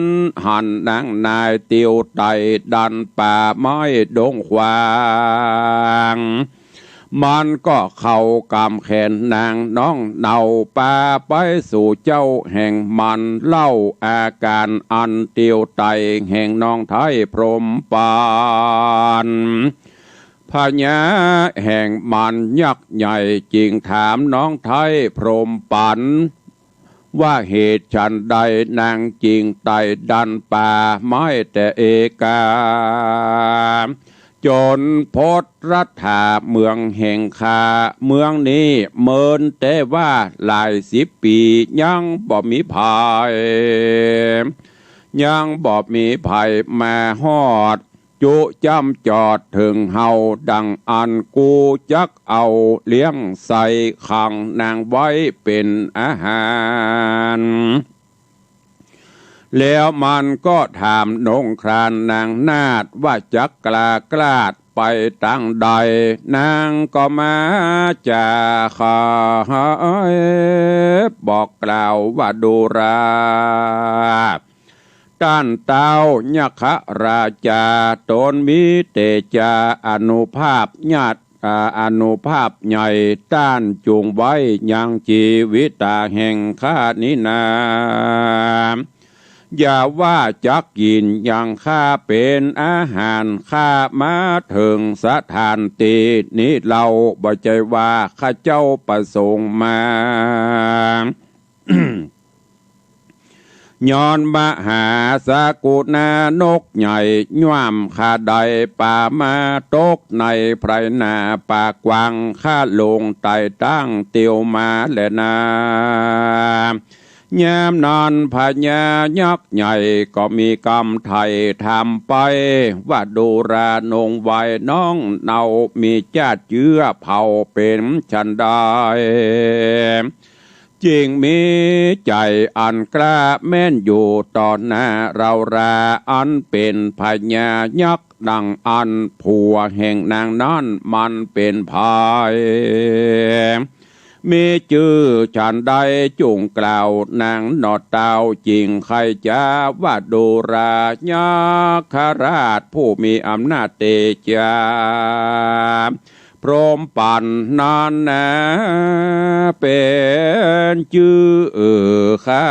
หันนางนายเตียวไต่ดันป่าไม้ดงขวาง มันก็เข้ากำแขนนางน้องเนา ปาไปสู่เจ้าแห่งมัน เล่าอาก๋านอันเตียวไต่แห่งน้องไท้พรหมปัน พญาแห่งมันยักษ์ใหญ่จึงถามน้องไท้พรหมปัน ว่าเหตุฉันใดนางจึงไต่ดันป่าไม้แต่เอกา จ๋นพดรัฐาเมืองแห่งข้า เมืองนี้เมินแต่ว่าหลายสิบปี๋ ยังบ่มีภัย ยังบ่มีภัยมาฮอด จุจำจอดเถิงเฮา ดังอั้นกูจักเอาเลี้ยงใส่ขังนางไว้เป๋นอาหาร แล้วมันก็ถามนงครานนางนาฏว่าจักกล้ากล้าดไปตางใด นางก็มาจาขายบอกกล่าวว่าดูรา ต้านเต้ายักขราชา ต๋นมีเตจาอานุภาพญาติ อา อานุภาพใหญ่ ต้านจุ่งไว้ยังจีวิตาแห่งข้านี้นา อย่าว่าจักกิ๋นยังข้าเป๋นอาหาร ข้ามาเถิงสถานตี้นี้เล่า บ่ใจ้ว่าข้าเจ้าประสงค์มา ย้อนมหาสกุณานกใหญ่ ย่อมข้าได้ปามาตกในไพรนาป่ากว้าง ข้าลงไต่ตางเตียวมาแลนา จ ยามนั้นพญายักษ์ใหญ่ก็มีกำไถ่ถามไป ว่าดูราหนงไหวน้องเนา มีจ้าดเจื้อเผ่าเป๋นฉันใด จึงมีใจ๋อันกล้าแม่นอยู่ต่อหน้าเฮารา อันเป๋นพญายักษ์ ดังอั้น ผัวแห่งนางนั้นมันเป๋นใผ มีจื้อฉันใด จุ่งกล่าวนางหน่อเต้า จึงไขจ๋าว่าดูรา ยักขราชผู้มีอำนาจเตจา พรหมปันนั้นนา เป๋นจื้อข้า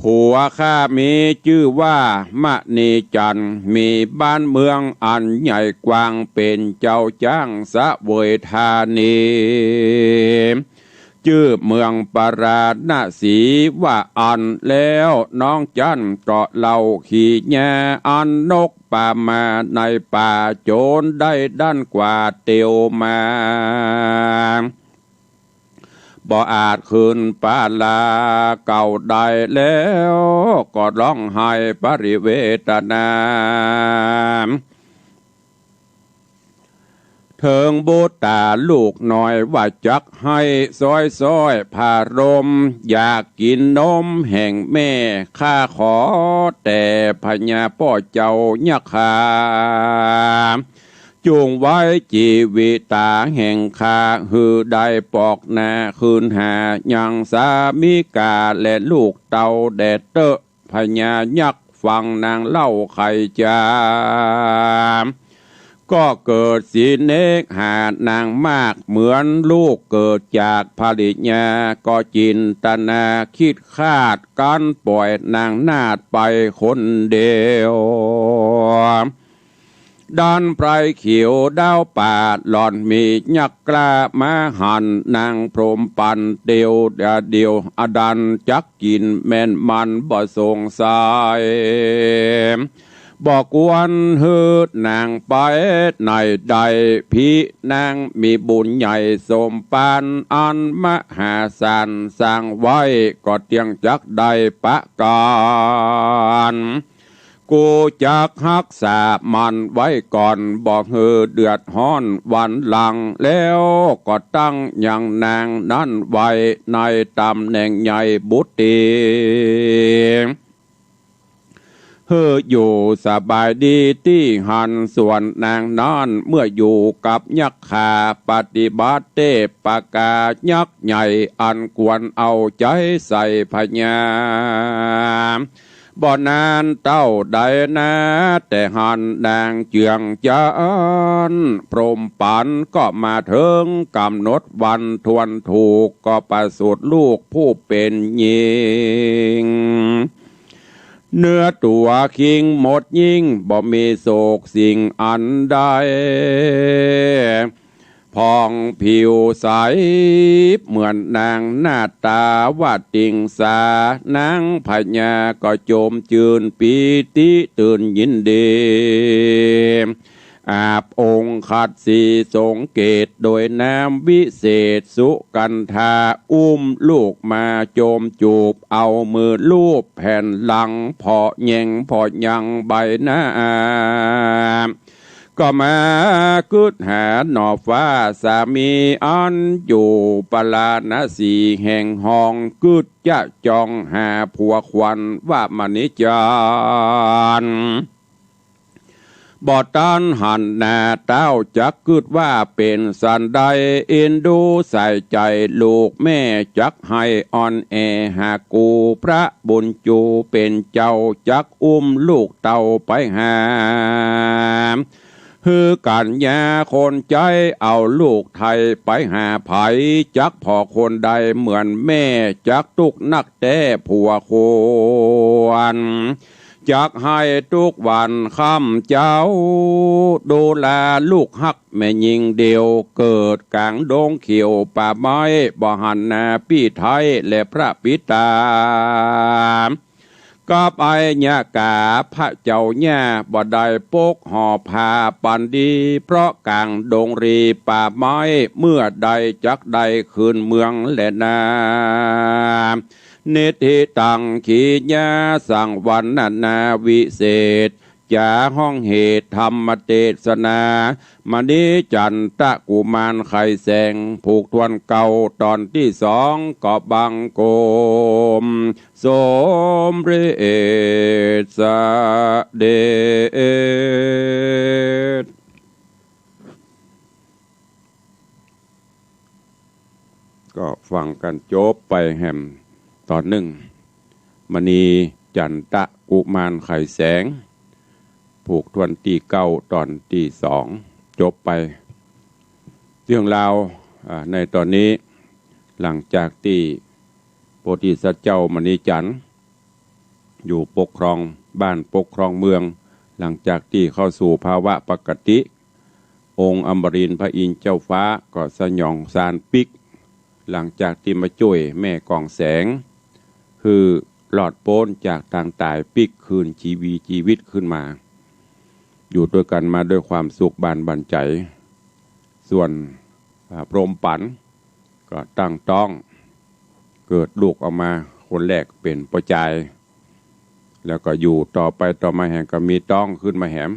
ผัวข้ามีจื้อว่ามณีจันทร์ มีบ้านเมืองอันใหญ่กว้าง เป๋นเจ้าจ๊างเสวยธานี จื้อเมืองปาราณสีว่าอั้น แล้วน้องจันทร์ก็เล่าขี่แย้อันนกป่ามาในป่า โจรได้ดันกว่าเตียวมา บ่อาจคืนปาลาเก่าได้แล้ว ก็ฮ้องไห้ปริเวทนา เถิงบุตต๋าลูกน้อยว่าจักไห้ซ้อยๆ ผารม อยากกิ๋นนมแห่งแม่ ข้าขอแต่พญาป้อเจ้ายักขา จุ่งไว้จีวิตาแห่งข้า หื้อได้ปอกหน้าคืนหายังสามิกา และลูกเต้าแด่เต๊อะ พญายักษ์ฟังนางเล่าไขจ๋า ก็เกิดสิเนหานางมาก เหมือนลูกเกิดจากภริยา ก็จินตนาคิดคาด กั๋นป่อยนางนาฏไปคนเดียว ดันไพรเขียวดาวป่า หล่อนมียักษ์กล้ามาหัน นางพรหมปันเตียวเดียว อดันจักกิ๋นแม่นมันบ่สงสัย บ่ควรหื้อนางไปไหนได้ พี่นางมีบุญใหญ่สมปาน อันมหาศาลสร้างไว้ ก็เตี้ยงจักได้ประก๋าน กูจักฮักษามันไว้ก่อน บ่หื้อเดือดฮ้อนวันหลัง แล้วก็ตั้งยังนางนั้นไว้ ในต๋ำแหน่งใหญ่บุตรี หื้ออยู่สบายดีตี้หั้น ส่วนนางนั้นเมื่ออยู่กับยักขา ปฏิบัติเตปกายักษ์ใหญ่ อันควรเอาใจ๋ใส่พญา บ่นานเต้าใดนา แต่หั้นนางเจืองจันทร์ พรหมปันก็มาเถิงก๋ำหนดวันถ้วนถูก ก็ประสูติลูกผู้เป๋นญิง เนื้อตั๋วคิงหมดยิ่ง บ่มีโศกสิ่งอันใด ผ่องผิวใสเหมือนนางนาฏตาวติงสา นางพญาก็จมจื้นปีติตื่นยินดี อาบองค์ขัดสีสงเกต โดยน้ำวิเศษสุกัณฑา อุ้มลูกมาจมจูบ เอามือลูบแผ่นหลัง ผ่อแยงผ่อยังใบหน้า ก็มากึ๊ดหาหน่อฟ้าสามี อันอยู่ปาราณสีแห่งห้อง กึ๊ดจะจองหาผัวขวัญว่ามณีจันทร์ บ่ตันหันหน้าเต้าจักกึ๊ดว่าเป๋นสันใด เอ็นดูใส่ใจ๋ลูกแม่จักไห้อ่อนแอ หากกูพระบุญจูเป๋นเจ้า จักอุ้มลูกเต้าไปหา หื้อกั๋นยาคนใจ๊เอาลูกไถ่ไปหาใผ จักผ่อคนใดเหมือนแม่ จักตุ๊กข์นักแต๊ผัวควร จักไห้ตุ๊กวันค่ำเจ๊า ดูราลูกฮักแม่ญิงเดียว เกิดก๋างดงเขียวป่าไม้ บ่หันหน้าปี้ไท้และพระปิตา กับอัยยกาพระเจ้าหญ้า บ่ได้ปกห่อผ้าปันดี เพราะก๋างดงรีป่าไม้ เมื่อใดจักได้คืนเมืองแลนา นิทธิตัง ขีญา สัง วรรณนาวิเศษ จ๋าฮ้องเหตุธรรมเตสนา มณีจันตะกุมารไขแสง ผูกถ้วนเก้าต๋อนตี้สอง ก็บังคมสมเร็จเสด็จ ก็ฟังกั๋นจบไปแหมต๋อนนึ่ง มณีจันตะกุมารไขแสง ผูกถ้วนตี้เก้าต๋อนตี้สอง จบไป เรื่องราว อ่า ในต๋อนนี้ หลังจากตี้โพธิสัตว์เจ้ามณีจันทร์ อยู่ปกครองบ้านปกครองเมือง หลังจากตี้เข้าสู่ภาวะปกติ องค์อมรินทร์พระอินทร์เจ้าฟ้าก็สยองซานปิ๊ก หลังจากตี้มาจ้วยแม่กองแสง หื้อรอดป๊นจากตางต๋ายปิ๊กคืนชีวีชีวิตขึ้นมา อยู่ตวยกั๋นมาด้วยความสุขบานบั่นใจ๋ ส่วน อ่า พรหมปั๋น ก็ตั้งต๊อง เกิดลูกออกมาคนแรกเป๋นป้อจาย แล้วก็อยู่ต่อไปต่อมาแหมก็มีต๊องขึ้นมาแหม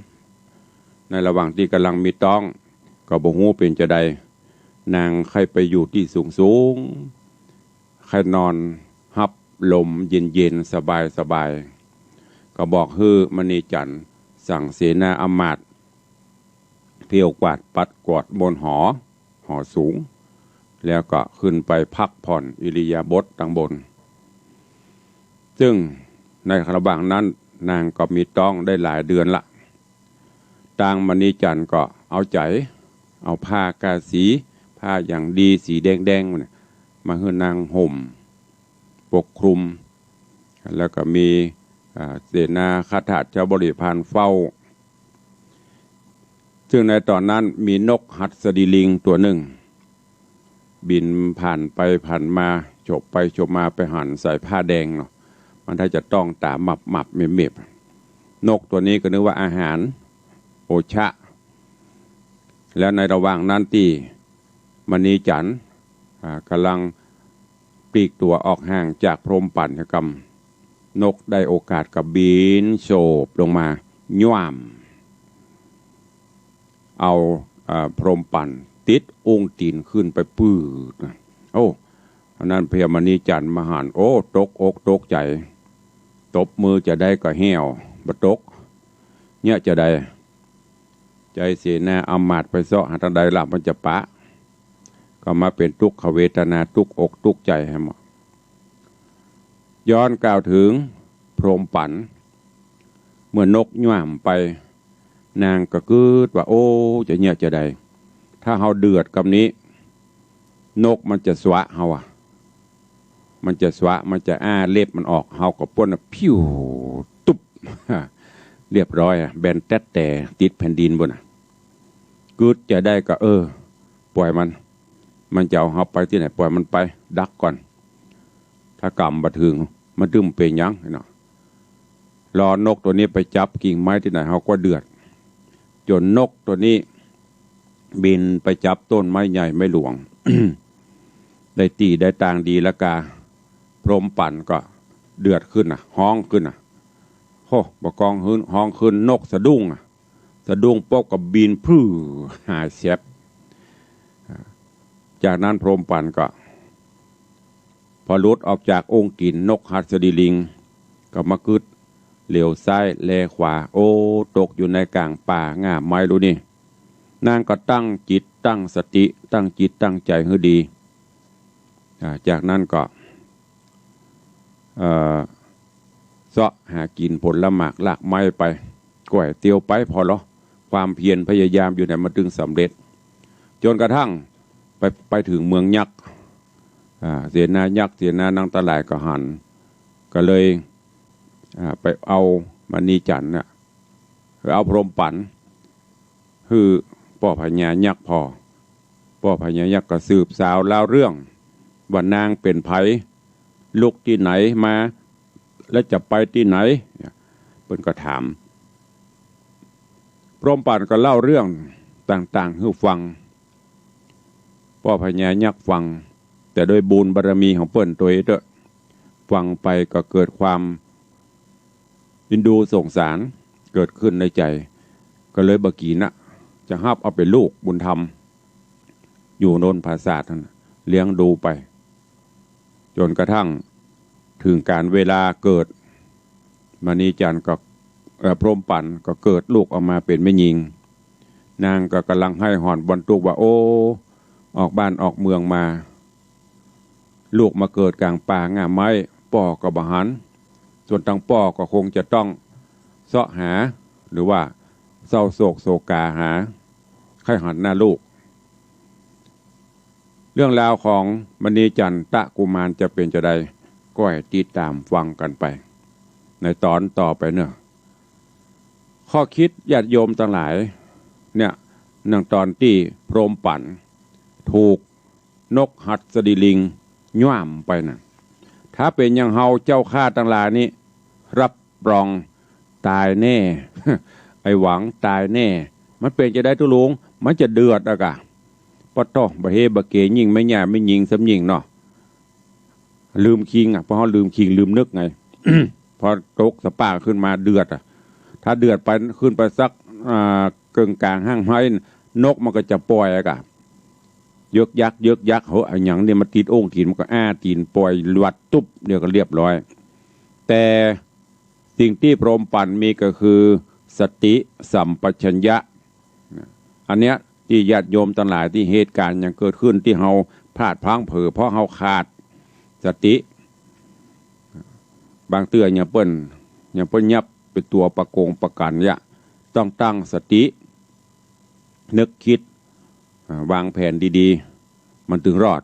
ในระหว่างตี้ก่ำลังมีต๊อง ก็บ่ฮู้เป๋นจาใด นางใค่ไปอยู่ตี้สูงๆ ใค่นอนฮับลมเย็นๆ สบายๆ ก็บอกหื้อมณีจันทร์สั่งเสนาอำมาตย์ เที่ยวกวาดปัดกวาดบนหอ หอสูง แล้วก็ขึ้นไปพักผ่อนอิริยาบถตังบน ซึ่งในระหว่างนั้นนางก็มีต๊องได้หลายเดือนละ ตางมณีจันทร์ก็เอาใจ๋ เอาผ้ากาสี ผ้าอย่างดีสีแดงๆ เนี่ย มาหื้อนางห่ม ปกคลุม แล้วก็มี อ่า เสนาข้าทาสเจ้าบริพารเฝ้า ซึ่งในต๋อนนั้นมีนกหัสดีลิงตั๋วนึ่ง บินผ่านไปผ่านมา ฉบไปฉบมา ไปหันใส่ผ้าแดงเนาะ มันถ้าจะต้องต๋าหมับๆ เม็บๆ นกตั๋วนี้ก็นึกว่าอาหาร โอชะ แล้วในระหว่างนั้นตี้มณีจันทร์ อ่า ก่ำลังปลีกตั๋วออกห่างจากพรหมปั๋นกำ นกได้โอกาสก็บินโฉบลงมา ย่วม เอา อ่า พรหมปั๋นติดอุ้งตี๋นขึ้นไปปื๊ดนะ โอ้ อันนั้นเพียงมณีจันทร์มาหัน โอ้ ตกอกตกใจ๋ ตบมือจาใดก็แห้ว บ่ตก เยียะจาใด ใจ๋เสนาอำมาตย์ไปเซาะหาตางใดละ มันจะปะ ก็มาเป๋นตุ๊กขเวทนา ตุ๊กอกตุ๊กใจ๋แหม ย้อนกล่าวเถิงพรหมปั๋น เมื่อนกย่วมไป นางก็กึ๊ดว่า โอ้ จะเยียะจาใด ถ้าเฮาเดือดกำนี้ นกมันจะสวะเฮาอะ มันจะสวะ มันจะอ้าเล็บมันออก เฮาก็ป๊นอะ พิ้ว ตุ๊บ เรียบร้อยอะ แบนแต๊ดแต๋ ติดแผ่นดินปู้นน่ะ กึ๊ดจาใดก็ เออ ป่อยมัน มันจะเอาเฮาไปตี้ไหน ป่อยมันไป ดักก่อน ถ้ากำบ่เถิง มันตึงเป๋นหยังเนาะ รอนกตั๋วนี้ไปจับกิ่งไม้ตี้ไหน เฮาก็เดือด จ๋นนกตั๋วนี้บินไปจับต้นไม้ใหญ่ไม้หลวง ได้ตี้ได้ตางดีละกา พรหมปั๋นก็เดือดขึ้นน่ะ ฮ้องขึ้นน่ะ โห บ่กองหื้น ฮ้องขึ้น นกสะดุ้งอะ สะดุ้งปุ๊บก็บินพรืดหายแซ็บ จากนั้นพรหมปั๋นก็ พอหลุดออกจากอุ้งตี๋นนกหัสดีลิง ก็มากึ๊ดเหลียวซ้ายแลขวา โอ้ ตกอยู่ในก๋างป่าง่าไม้ลูนี่ นางก็ตั้งจิตตั้งสติ ตั้งจิตตั้งใจ๋หื้อดี อ่า จากนั้นก็ เอ่อ เซาะหากิ๋นผลหมากรากไม้ไป ก๋วยเตี๋ยวไปผ่อลอ ความเพียรพยายามอยู่ไหนมันตึงสำเร็จ จ๋นกระทั่งไป ไปเถิงเมืองยักษ์ อ่า เสนายักษ์ เสนานางตังหลายก็หัน ก็เลย อ่า ไปเอามณีจันทร์น่ะ ไปเอาพรหมปั๋น หื้อป้อพญายักษ์ผ่อ ป้อพญายักษ์ก็สืบสาวเล่าเรื่อง ว่านางเป๋นใผ ลุกตี้ไหนมา แล้วจะไปตี้ไหน เนี่ย เปิ้นก็ถาม พรหมปั่นก็เล่าเรื่องต่างๆ หื้อฟัง ป้อพญายักษ์ฟัง แต่ด้วยบุญบารมีของเปิ้นโตยเต๊อะ ฟังไปก็เกิดความเอ็นดูสงสารเกิดขึ้นในใจ๋ ก็เลยบ่กี่นะ จะฮับเอาเป๋นลูกบุญธรรม อยู่โนนผาสาทนั่นน่ะ เลี้ยงดูไป จ๋นกระทั่งเถิงก๋านเวลาเกิด มณีจันทร์ก็ เอ่อ พรหมปั่นก็เกิดลูกออกมาเป๋นแม่ญิง นางก็ก่ำลังให้หอนบ่นตุ๊กข์ว่า โอ้ ออกบ้านออกเมืองมา ลูกมาเกิดก๋างป่าง่าไม้ ป้อก็บ่หัน ส่วนตังป้อก็คงจะต้องเซาะหา หรือว่าเศร้าโศกโศกาหา ใค่หันหน้าลูก เรื่องราวของมณีจันทะกุมารจะเป๋นจาใด ก็ให้ติดต๋ามฟังกั๋นไป ในต๋อนต่อไปเนาะ ข้อคิดญาติโยมตังหลาย เนี่ย อย่างต๋อนตี้พรหมปั่นถูกนกหัสดีลิงย่ามไปน่ะ ถ้าเป๋นอย่างเฮาเจ้าข้าตังหลายนี่ รับรองต๋ายแน่ ไอ้หวังต๋ายแน่ มันเป๋นจาใดตุ๊ลุง มันจะเดือดอะกะ ปะโต้ บ่าเฮบ่าเก ยิ่งแม่ย่าแม่ญิงซ้ำยิ่งเนาะ ลืมคิงอะ เพราะเฮาลืมคิงลืมนึกไง พอตกสะป้าขึ้นมาเดือดอะ ถ้าเดือดไปขึ้นไปสัก อ่า เกิ่งก๋างห้างไม้ นกมันก็จะป่อยอะกะ ยึกยักยึกยัก เฮ้อ อะหยังเนี่ยมาติดโอ้งตี๋น มันก็อ้าตี๋นป่อยหลัดตุ๊บเดียวก็เรียบร้อย แต่สิ่งตี้พรหมปั่นมีก็คือสติสัมปชัญญะ อันเนี้ยตี้ญาติโยมตังหลายตี้เหตุก๋ารณ์หยังเกิดขึ้นตี้เฮาพลาดพลั้งเผลอ เพราะเฮาขาดสติ บางเตื้ออย่างเปิ้น อย่างเปิ้นยับเป๋นตั๋วประกงประกั๋นเยียะ ต้องตั้งสติ นึกคิด อ่า วางแผนดีๆ มันตึงรอด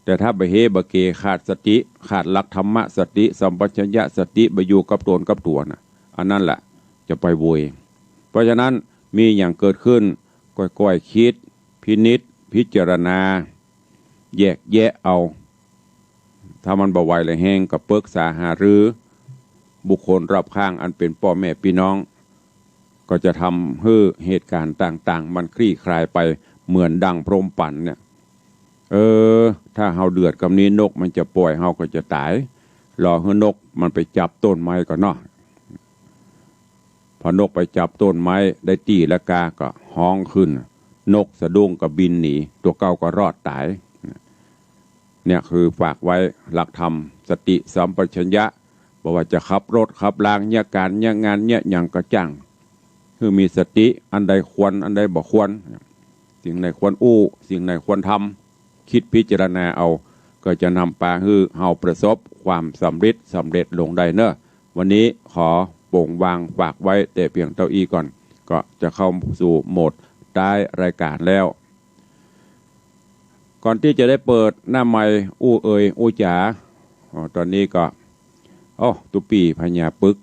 แต่ถ้าบ่าเฮบ่าเก ขาดสติ ขาดหลักธรรมะ สติสัมปชัญญะ สติบ่อยู่กับต๋นกับตั๋วน่ะ อันนั้นแหละจะไปโวย เพราะฉะนั้นมีหยังเกิดขึ้น ก้อยๆ คิด พินิจ พิจารณา แยกแยะเอา ถ้ามันบ่ไหวแหละแฮงก็ปรึกษาหารือ บุคคลรอบข้างอันเป๋นป้อแม่ปี้น้อง ก็จะทำหื้อเหตุก๋ารณ์ต่างๆ มันคลี่คลายไปเหมือนดังพรหมปั่นเนี่ย เออ ถ้าเฮาเดือดกำนี้นกมันจะป่อย เฮาก็จะต๋าย รอหื้อนกมันไปจับต้นไม้ก่อนเนาะ พอนกไปจับต้นไม้ได้ตี้แล้วกาก็ฮ้องขึ้น นกสะดุ้งก็บินหนี ตั๋วเก่าก็รอดต๋าย เนี่ยคือฝากไว้หลักธรรม สติสัมปชัญญะ บ่ว่าจะขับรถขับลาง เยียะก๋านเยียะงานเยียะหยังก็จ้าง คือมีสติ อันใดควร อันใดบ่ควร สิ่งใดควรอู้ สิ่งใดควรทำ คิดพิจารณาเอา ก็จะนำปาหื้อเฮาประสบความสำริดสำเร็จลงได้เนาะ วันนี้ขอโป่งวางฝากไว้แต่เพียงเต้าอี้ก่อน ก็จะเข้าสู่โหมดท้ายรายก๋านแล้ว ก่อนตี้จะได้เปิดหน้าไมค์อู้เอ่ยอู้จ๋า อ๋อ ต๋อนนี้ก็ โอ้ ตุ๊ปี้พญาปึก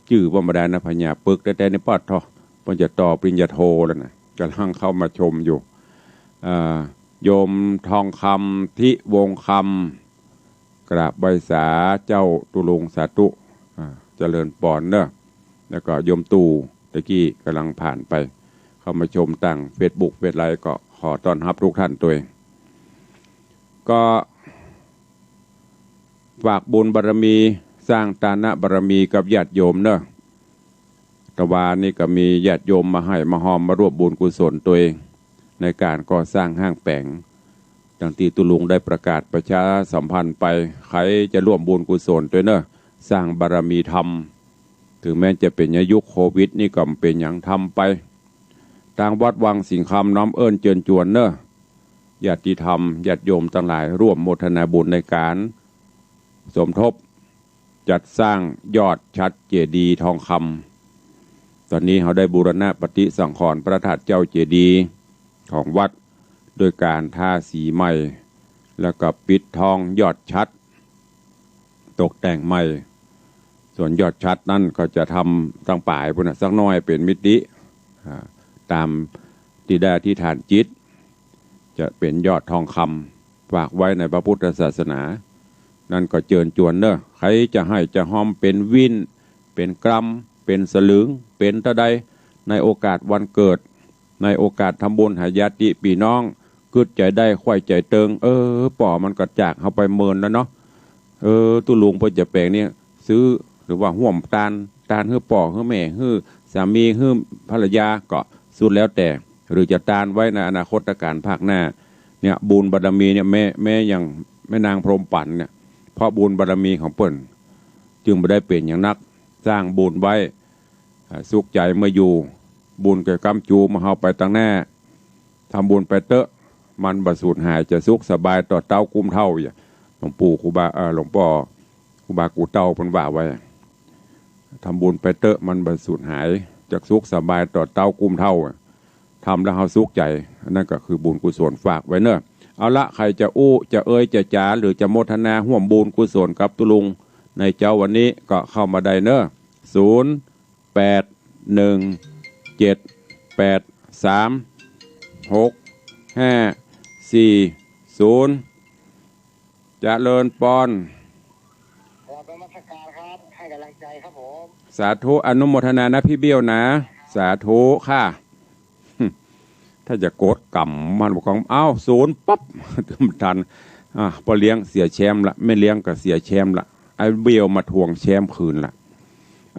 จื้อบ่าบ่ได้นะ พญาปึก แต่ แต่นี่ปอดทอ เปิ้นจะต่อปริญญาโทแล้วนะ ก่ำลังเข้ามาชมอยู่ อ่า โยมทองคำ ทิวงศ์คำ กราบไหว้สาเจ้าตุ๊ลุง สาธุ อ่า เจริญปอนเนาะ แล้วก็โยมตู่ ตะกี้ก่ำลังผ่านไป เข้ามาชมตางเฟซบุ๊ก เฟซไลฟ์ ก็ขอต้อนฮับทุกท่านตวย ก็ฝากบุญบารมี สร้างตานะบารมีกับญาติโยมเนาะ ตะวานี้ก็มีญาติโยมมาไห้มาฮอมมาร่วมบุญกุศลตวย ในก๋านก่อสร้างห้างแป๋ง ดังตี้ตุ๊ลุงได้ประกาศประชาสัมพันธ์ไป ใผจะร่วมบุญกุศลตวยเนาะ สร้างบารมีธรรม เถิงแม้จะเป๋นในยุคโควิดนี่ก็บ่เป๋นหยัง ทำไป ตางวัดวังสิงห์คำน้อมเอิ้นเจิญจวนเนาะ ญาติธรรม ญาติโยมตังหลายร่วมโมทนาบุญในก๋านสมทบจัดสร้างยอดฉัตรเจดีย์ทองคำ ต๋อนนี้เฮาได้บูรณะปฏิสังขรณ์พระธาตุเจ้าเจดีย์ของวัด โดยก๋านทาสีใหม่ แล้วก็ปิดทองยอดฉัตร ตกแต่งใหม่ ส่วนยอดฉัตรนั้นก็จะทำตางป๋ายปู้นน่ะ สักหน้อยเป๋นมิติ อ่า ต๋ามตี้ได้อธิษฐานจิต จะเป๋นยอดทองคำ ฝากไว้ในพระพุทธศาสนา นั้นก็เจิญจวนเน่อ ใผจะไห้จะฮอม เป๋นวิ้น เป๋นกรัม เป๋นสลึง เป๋นเต้าใด ในโอกาสวันเกิด ในโอกาสทำบุญหาญาติปี้น้อง กึ๊ดใจ๋ได้ ใค่เจิญเติง เออ ป้อมันก็จากเฮาไปเมินแล้วเนาะ เออ ตุ๊ลุงเปิ้นจะแป๋งเนี่ย ซื้อ หรือว่าฮ่วมตาน ตานหื้อป้อ หื้อแม่ หื้อสามี หื้อภรรยา ก็สุดแล้วแต่ หรือจะตานไว้ในอนาคตก๋านภาคหน้า เนี่ย บุญบารมีเนี่ย แม่ แม่อย่างแม่นางพรหมปั๋นเนี่ย เพราะบุญบารมีของเปิ้น จึงบ่ได้เป๋นหยังนัก สร้างบุญไว้ อ่า สุขใจ๋เมื่ออยู่ บุญก็ก้ำจูเมื่อเฮาไปตางหน้า ทำบุญไปเต๊อะ มันบ่สูญหาย จะสุขสบายต่อเต๊ากุมเฒ่า อย่า หลวงปู่ครูบา เอ่อ หลวงป้อครูบากู่เต้าเปิ้นว่าไว้ ทำบุญไปเต๊อะ มันบ่สูญหาย จะสุขสบายต่อเต๊ากุมเฒ่า ทำแล้วเฮาสุขใจ๋ อันนั้นก็คือบุญกุศลฝากไว้เน่อ เอาละ ใผจะอู้ จะเอ่ย จะจ๋า หรือจะโมทนาฮ่วมบุญกุศลกับตุ๊ลุง ในเจ๊าวันนี้ก็เข้ามาได้เน่อ ศูนย์ แปด หนึ่ง เจ็ด แปด สาม หก ห้า สี่ ศูนย์ เจริญปอน กราบนมัสการครับ ให้กำลังใจครับผม สาธุ อนุโมทนานะพี่เบี้ยวนะ สาธุค่ะ ถ้าจะกดกำมันบอกของ อ้าว ศูนย์ปั๊บ มันตัน อ่ะ ป้อเลี้ยงเสียแชมป์ละ แม่เลี้ยงก็เสียแชมป์ละ ไอ้เบี้ยวมาทวงแชมป์คืนละ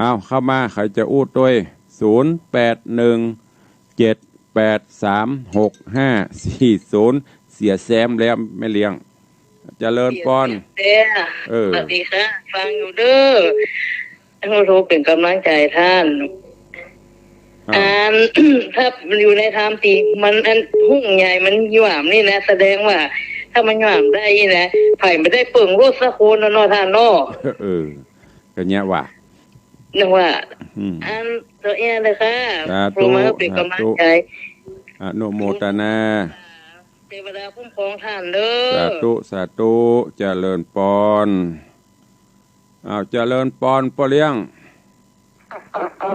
อ้าว เข้ามา ใผจะอู้ตวย ศูนย์ แปด หนึ่ง เจ็ด แปด สาม หก ห้า สี่ ศูนย์ เสียแชมป์แล้วแม่เลี้ยง เจริญปอน เสีย เออ สวัสดีค่ะ ฟังอยู่เด้อ โอ้โห เป๋นกำลังใจ๋ต้าน อ้าว อัน ถ้ามันอยู่ในธรรมติ มันอันฮุ่งใหญ่มันหย่ามนี่นะ แสดงว่าถ้ามันหย่ามได้นี่นะ ใผบ่ได้เปิงโลดสักคนเนาะ เนาะต้านเนาะ เออ ก็เนี่ยว่า นึกว่า อืม อันตัวเองเลยค่ะ สาธุ ปรบมือเป๋นกำลังใจ๋ สาธุ อนุโมทนา เทวดาคุ้มครองต้านเด้อ สาธุ สาธุ เจริญปอน อ้าว เจริญปอน ป้อเลี้ยง อ่า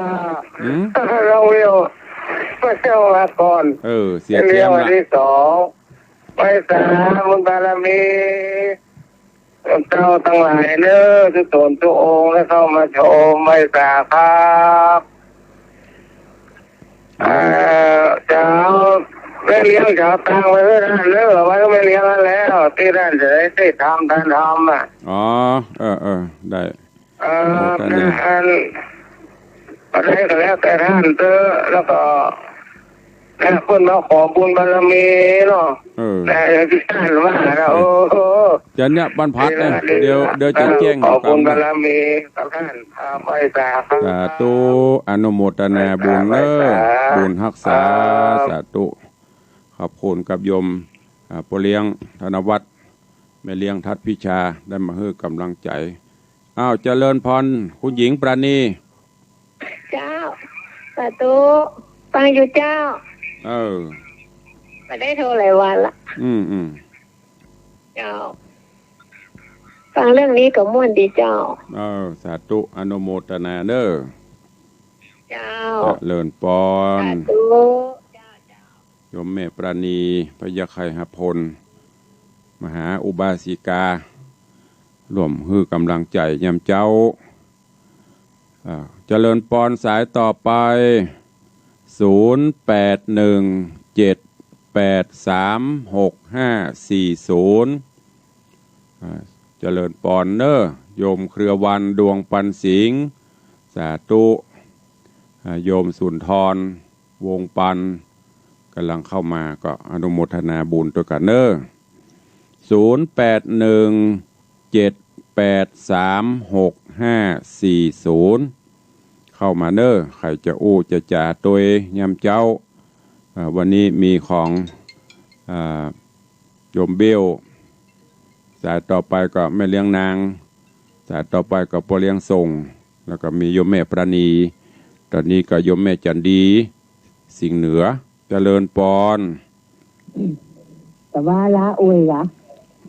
หืม เราเรียว พระเจ้ามาก่อน เออ เสียแชมป์ละ เรียววันที่สอง ไหว้สาบุญบารมี เจ้าตังหลายเน่อ ทุกต๋นทุกองค์ ได้เข้ามาชม ไหว้สาครับ เอ่อ เจ้า แม่เลี้ยงเจ้าตังไว้เน่อ เน่อ ไว้แม่เลี้ยงหั้นแล้ว ตี้หั้นจะได้ ได้ทำ ต้านทำอ่ะ อ๋อ เออ เออ ได้ เอ่อ โอ้ ตายแล้ว อัน อะไรก็แล้วแต่ต้านเต๊อะ แล้วก็ นะ เปิ้นมาขอบุญบารมีเนาะ เออ แต่อย่างตี้ต้านว่านะ โอ้โห จะเนี่ยวันพระเนี่ย เดี๋ยว เดี๋ยวจะแจ้ง ขอบุญบารมีกับต้าน อ่า ไหว้สาครับ สาธุ อนุโมทนาบุญเน่อ ไหว้สา บุญฮักษา ครับ สาธุ ขอบคุณกับโยม อ่า ป้อเลี้ยงธนวัฒน์ แม่เลี้ยงทัดพิชา ได้มาหื้อกำลังใจ๋ อ้าว เจริญปอน คุณหญิงปราณี เจ้า สาธุ ฟังอยู่เจ้า เออ บ่ได้โทรหลายวันละ อืม อืม เจ้า ฟังเรื่องนี้ก็ม่วนดีเจ้า เออ สาธุ อนุโมทนาเน่อ เจ้า เจริญปอน สาธุ เจ้า เจ้า โยมแม่ปราณี พยาไคหพล มหาอุบาสิกา ร่วมหื้อกำลังใจ๋ยามเจ๊า อ่า เจริญปอน สายต่อไป ศูนย์ แปด หนึ่ง เจ็ด แปด สาม หก ห้า สี่ ศูนย์ อ่า เจริญปอนเน่อ โยมเครือวัน ดวงปันสิงห์ สาธุ อ่า โยมสุนทร วงศ์ปัน ก่ำลังเข้ามา ก็อนุโมทนาบุญตวยกั๋นเน่อ ศูนย์ แปด หนึ่ง เจ็ด แปด สาม หก ห้า สี่ ศูนย์ เข้ามาเน่อ ใผจะอู้จะจ๋าตวยยามเจ๊า อ่า วันนี้มีของ อ่า โยมเบี้ยว สายต่อไปก็แม่เลี้ยงนาง สายต่อไปก็ป้อเลี้ยงส่ง แล้วก็มีโยมแม่ปราณี ต๋อนนี้ก็โยมแม่จันดี สิงห์เหนือ เจริญปอน แต่ว่าละอวยละ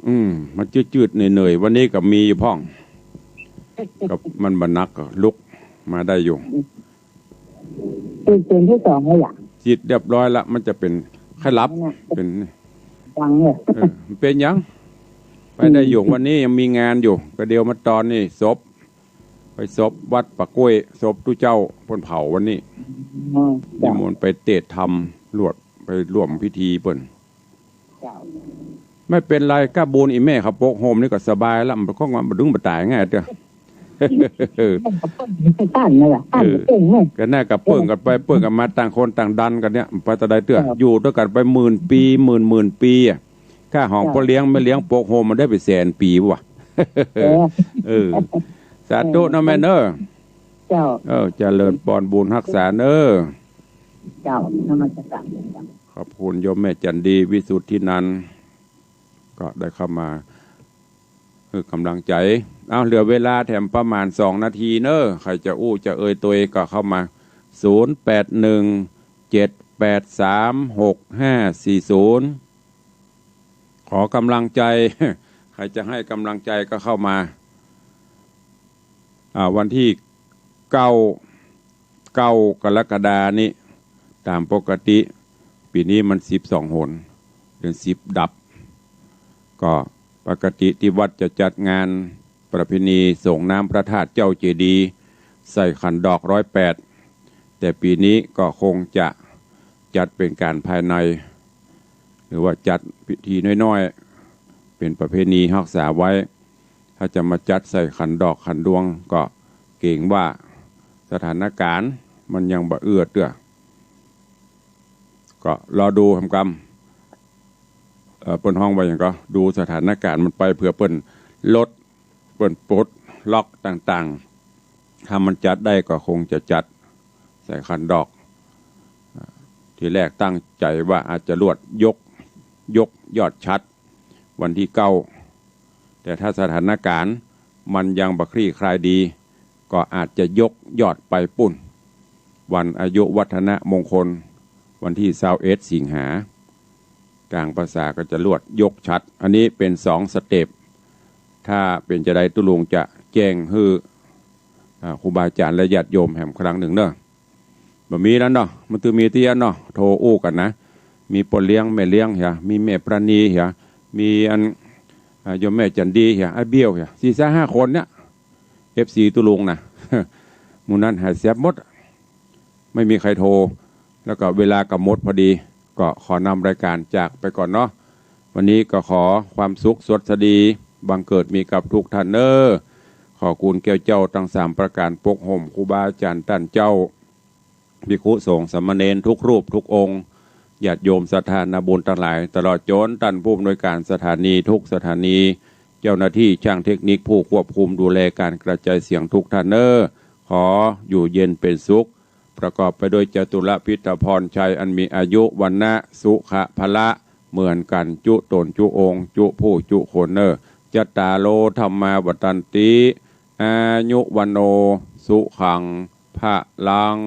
อืม มันจืดๆ เหนื่อยๆ วันนี้ก็มีอยู่พ่อง ก็มันบ่หนัก ก็ลุกมาได้อยู่ เป็นเข็มที่สองแล้วเหรอ ฉีดเรียบร้อยละ มันจะเป๋นไข้หลับ นั่นน่ะ เป๋น ฟังเนี่ย เออ มันเป๋นหยัง ไปได้อยู่ วันนี้ยังมีงานอยู่ ก็เดี๋ยวมาตอนนี้ศพ ไปศพวัดป่ากล้วย ศพตุ๊เจ้าเปิ้นเผาวันนี้ อ๋อ นิมนต์ไปเตศน์ธรรม รวดไปร่วมพิธีเปิ้น เจ้า ไม่เป๋นไร ก้าบุญอี่แม่เขาปกโฮมนี่ก็สบายละ มันก็บ่ดึงบ่ต๋ายง่ายเตื้อ ต้านนั่นแหละ ต้าน เออ เปิ้นเนี่ย ก็น่าก็เปิ้นกั๋นไป เปิ้นกั๋นมา ต่างคนต่างดันกั๋นเนี่ย ไปตะใดเตื้อ เจ้า อยู่ตวยกั๋นไปหมื่นปี๋ หมื่นหมื่นปี๋อะ ก้าหอง เจ้า ป้อเลี้ยงแม่เลี้ยงปกโฮมมาได้เป๋นแสนปี๋วะ เออ เออ สาธุเนาะแม่เนาะ เจ้า เออ เจริญปอนบุญฮักษาเนาะ เจ้า นมัสก๋าน ขอบคุณโยมแม่จันดี วิสุทธินันท์ ก็ได้เข้ามาหื้อกำลังใจ๋ เอา เหลือเวลาแถมประมาณสองนาทีเนาะ ใผจะอู้จะเอ่ยตวยก็เข้ามา ศูนย์แปดหนึ่ง เจ็ดแปดสาม หกห้าสี่ศูนย์ ขอกำลังใจ๋ ใผจะหื้อกำลังใจ๋ก็เข้ามา อ่า วันตี้เก้า เก้ากรกฎานี้ ต๋ามปกติ ปี๋นี้มันสิบสองหน เดือนสิบดับ ก็ปกติตี้วัดจะจัดงานประเพณีส่งน้ำพระธาตุเจ้าเจดีย์ ใส่ขันดอกร้อยแปด แต่ปี๋นี้ก็คงจะจัดเป๋นก๋านภายใน หรือว่าจัดพิธีน้อยๆ เป๋นประเพณีฮักษาไว้ ถ้าจะมาจัดใส่ขันดอกขันดวง ก็เกรงว่าสถานก๋ารณ์มันยังบ่เอื้อเตื้อ ก็รอดูแหมกำ เอ่อ เปิ้นฮ้องว่าหยังก็ ดูสถานก๋ารณ์มันไป เผื่อเปิ้นลด เปิ้นปลดล็อกต่างๆ ถ้ามันจัดได้ก็คงจะจัดใส่ขันดอก อ่า ทีแรกตั้งใจ๋ว่าอาจจะลวดยก ยกยอดฉัตรวันตี้เก้า แต่ถ้าสถานก๋ารณ์มันยังบ่คลี่คลายดี ก็อาจจะยกยอดไปปู๊น วันอายุวัฒนมงคล วันตี้ซาวเอ็ดสิงหา ก๋างพรรษาก็จะลวดยกฉัตร อันนี้เป๋นสองสเต็ป ถ้าเป๋นจาใดตุ๊ลุงจะแจ้งหื้อ อ่า ครูบาอาจ๋ารย์และญาติโยมแหมครั้งนึ่งเนาะ บ่มีแล้วเนาะ มันต้องมีเตื้อเนาะ โทรอู้กั๋นนะ มีป้อเลี้ยงแม่เลี้ยงเหีย มีแม่ปราณีเหีย มีอัน อ่า โยมแม่จันดีเหีย อ้ายเบี้ยวเหีย สี่ห้าคนเนี่ย เอฟซี ตุ๊ลุงนะ หมู่นั้นหายแซบหมด ไม่มีใครโทร แล้วก็เวลาก็หมดพอดี ก็ขอนำรายก๋านจากไปก่อนเนาะ วันนี้ก็ขอความสุขสวัสดีบังเกิดมีกับทุกท่านเน้อ ขอคุณแก้วเจ้าตังสามประก๋านปกห่มครูบาอาจ๋ารย์ต้านเจ้า ภิกขุสงฆ์สามเณรทุกรูปทุกองค์ ญาติโยมศรัทธานาบุญตังหลาย ตลอดจ๋นต้านผู้อำนวยก๋านสถานีทุกสถานี เจ้าหน้าตี้จ้างเทคนิคผู้ควบคุมดูแลก๋านกระจายเสียงทุกท่านเน้อ ขออยู่เย็นเป๋นสุข ประกอบไปด้วยจตุรพิธพรชัยอันมีอายุ วรรณะ สุขะ พละ เหมือนกั๋นจุ๊ต๋นจุ๊องค์ จุ๊ผู้จุ๊คนเน้อ จัตตาโร ธัมมา วัฑฒันติ อายุ วัณโณ สุขัง พลัง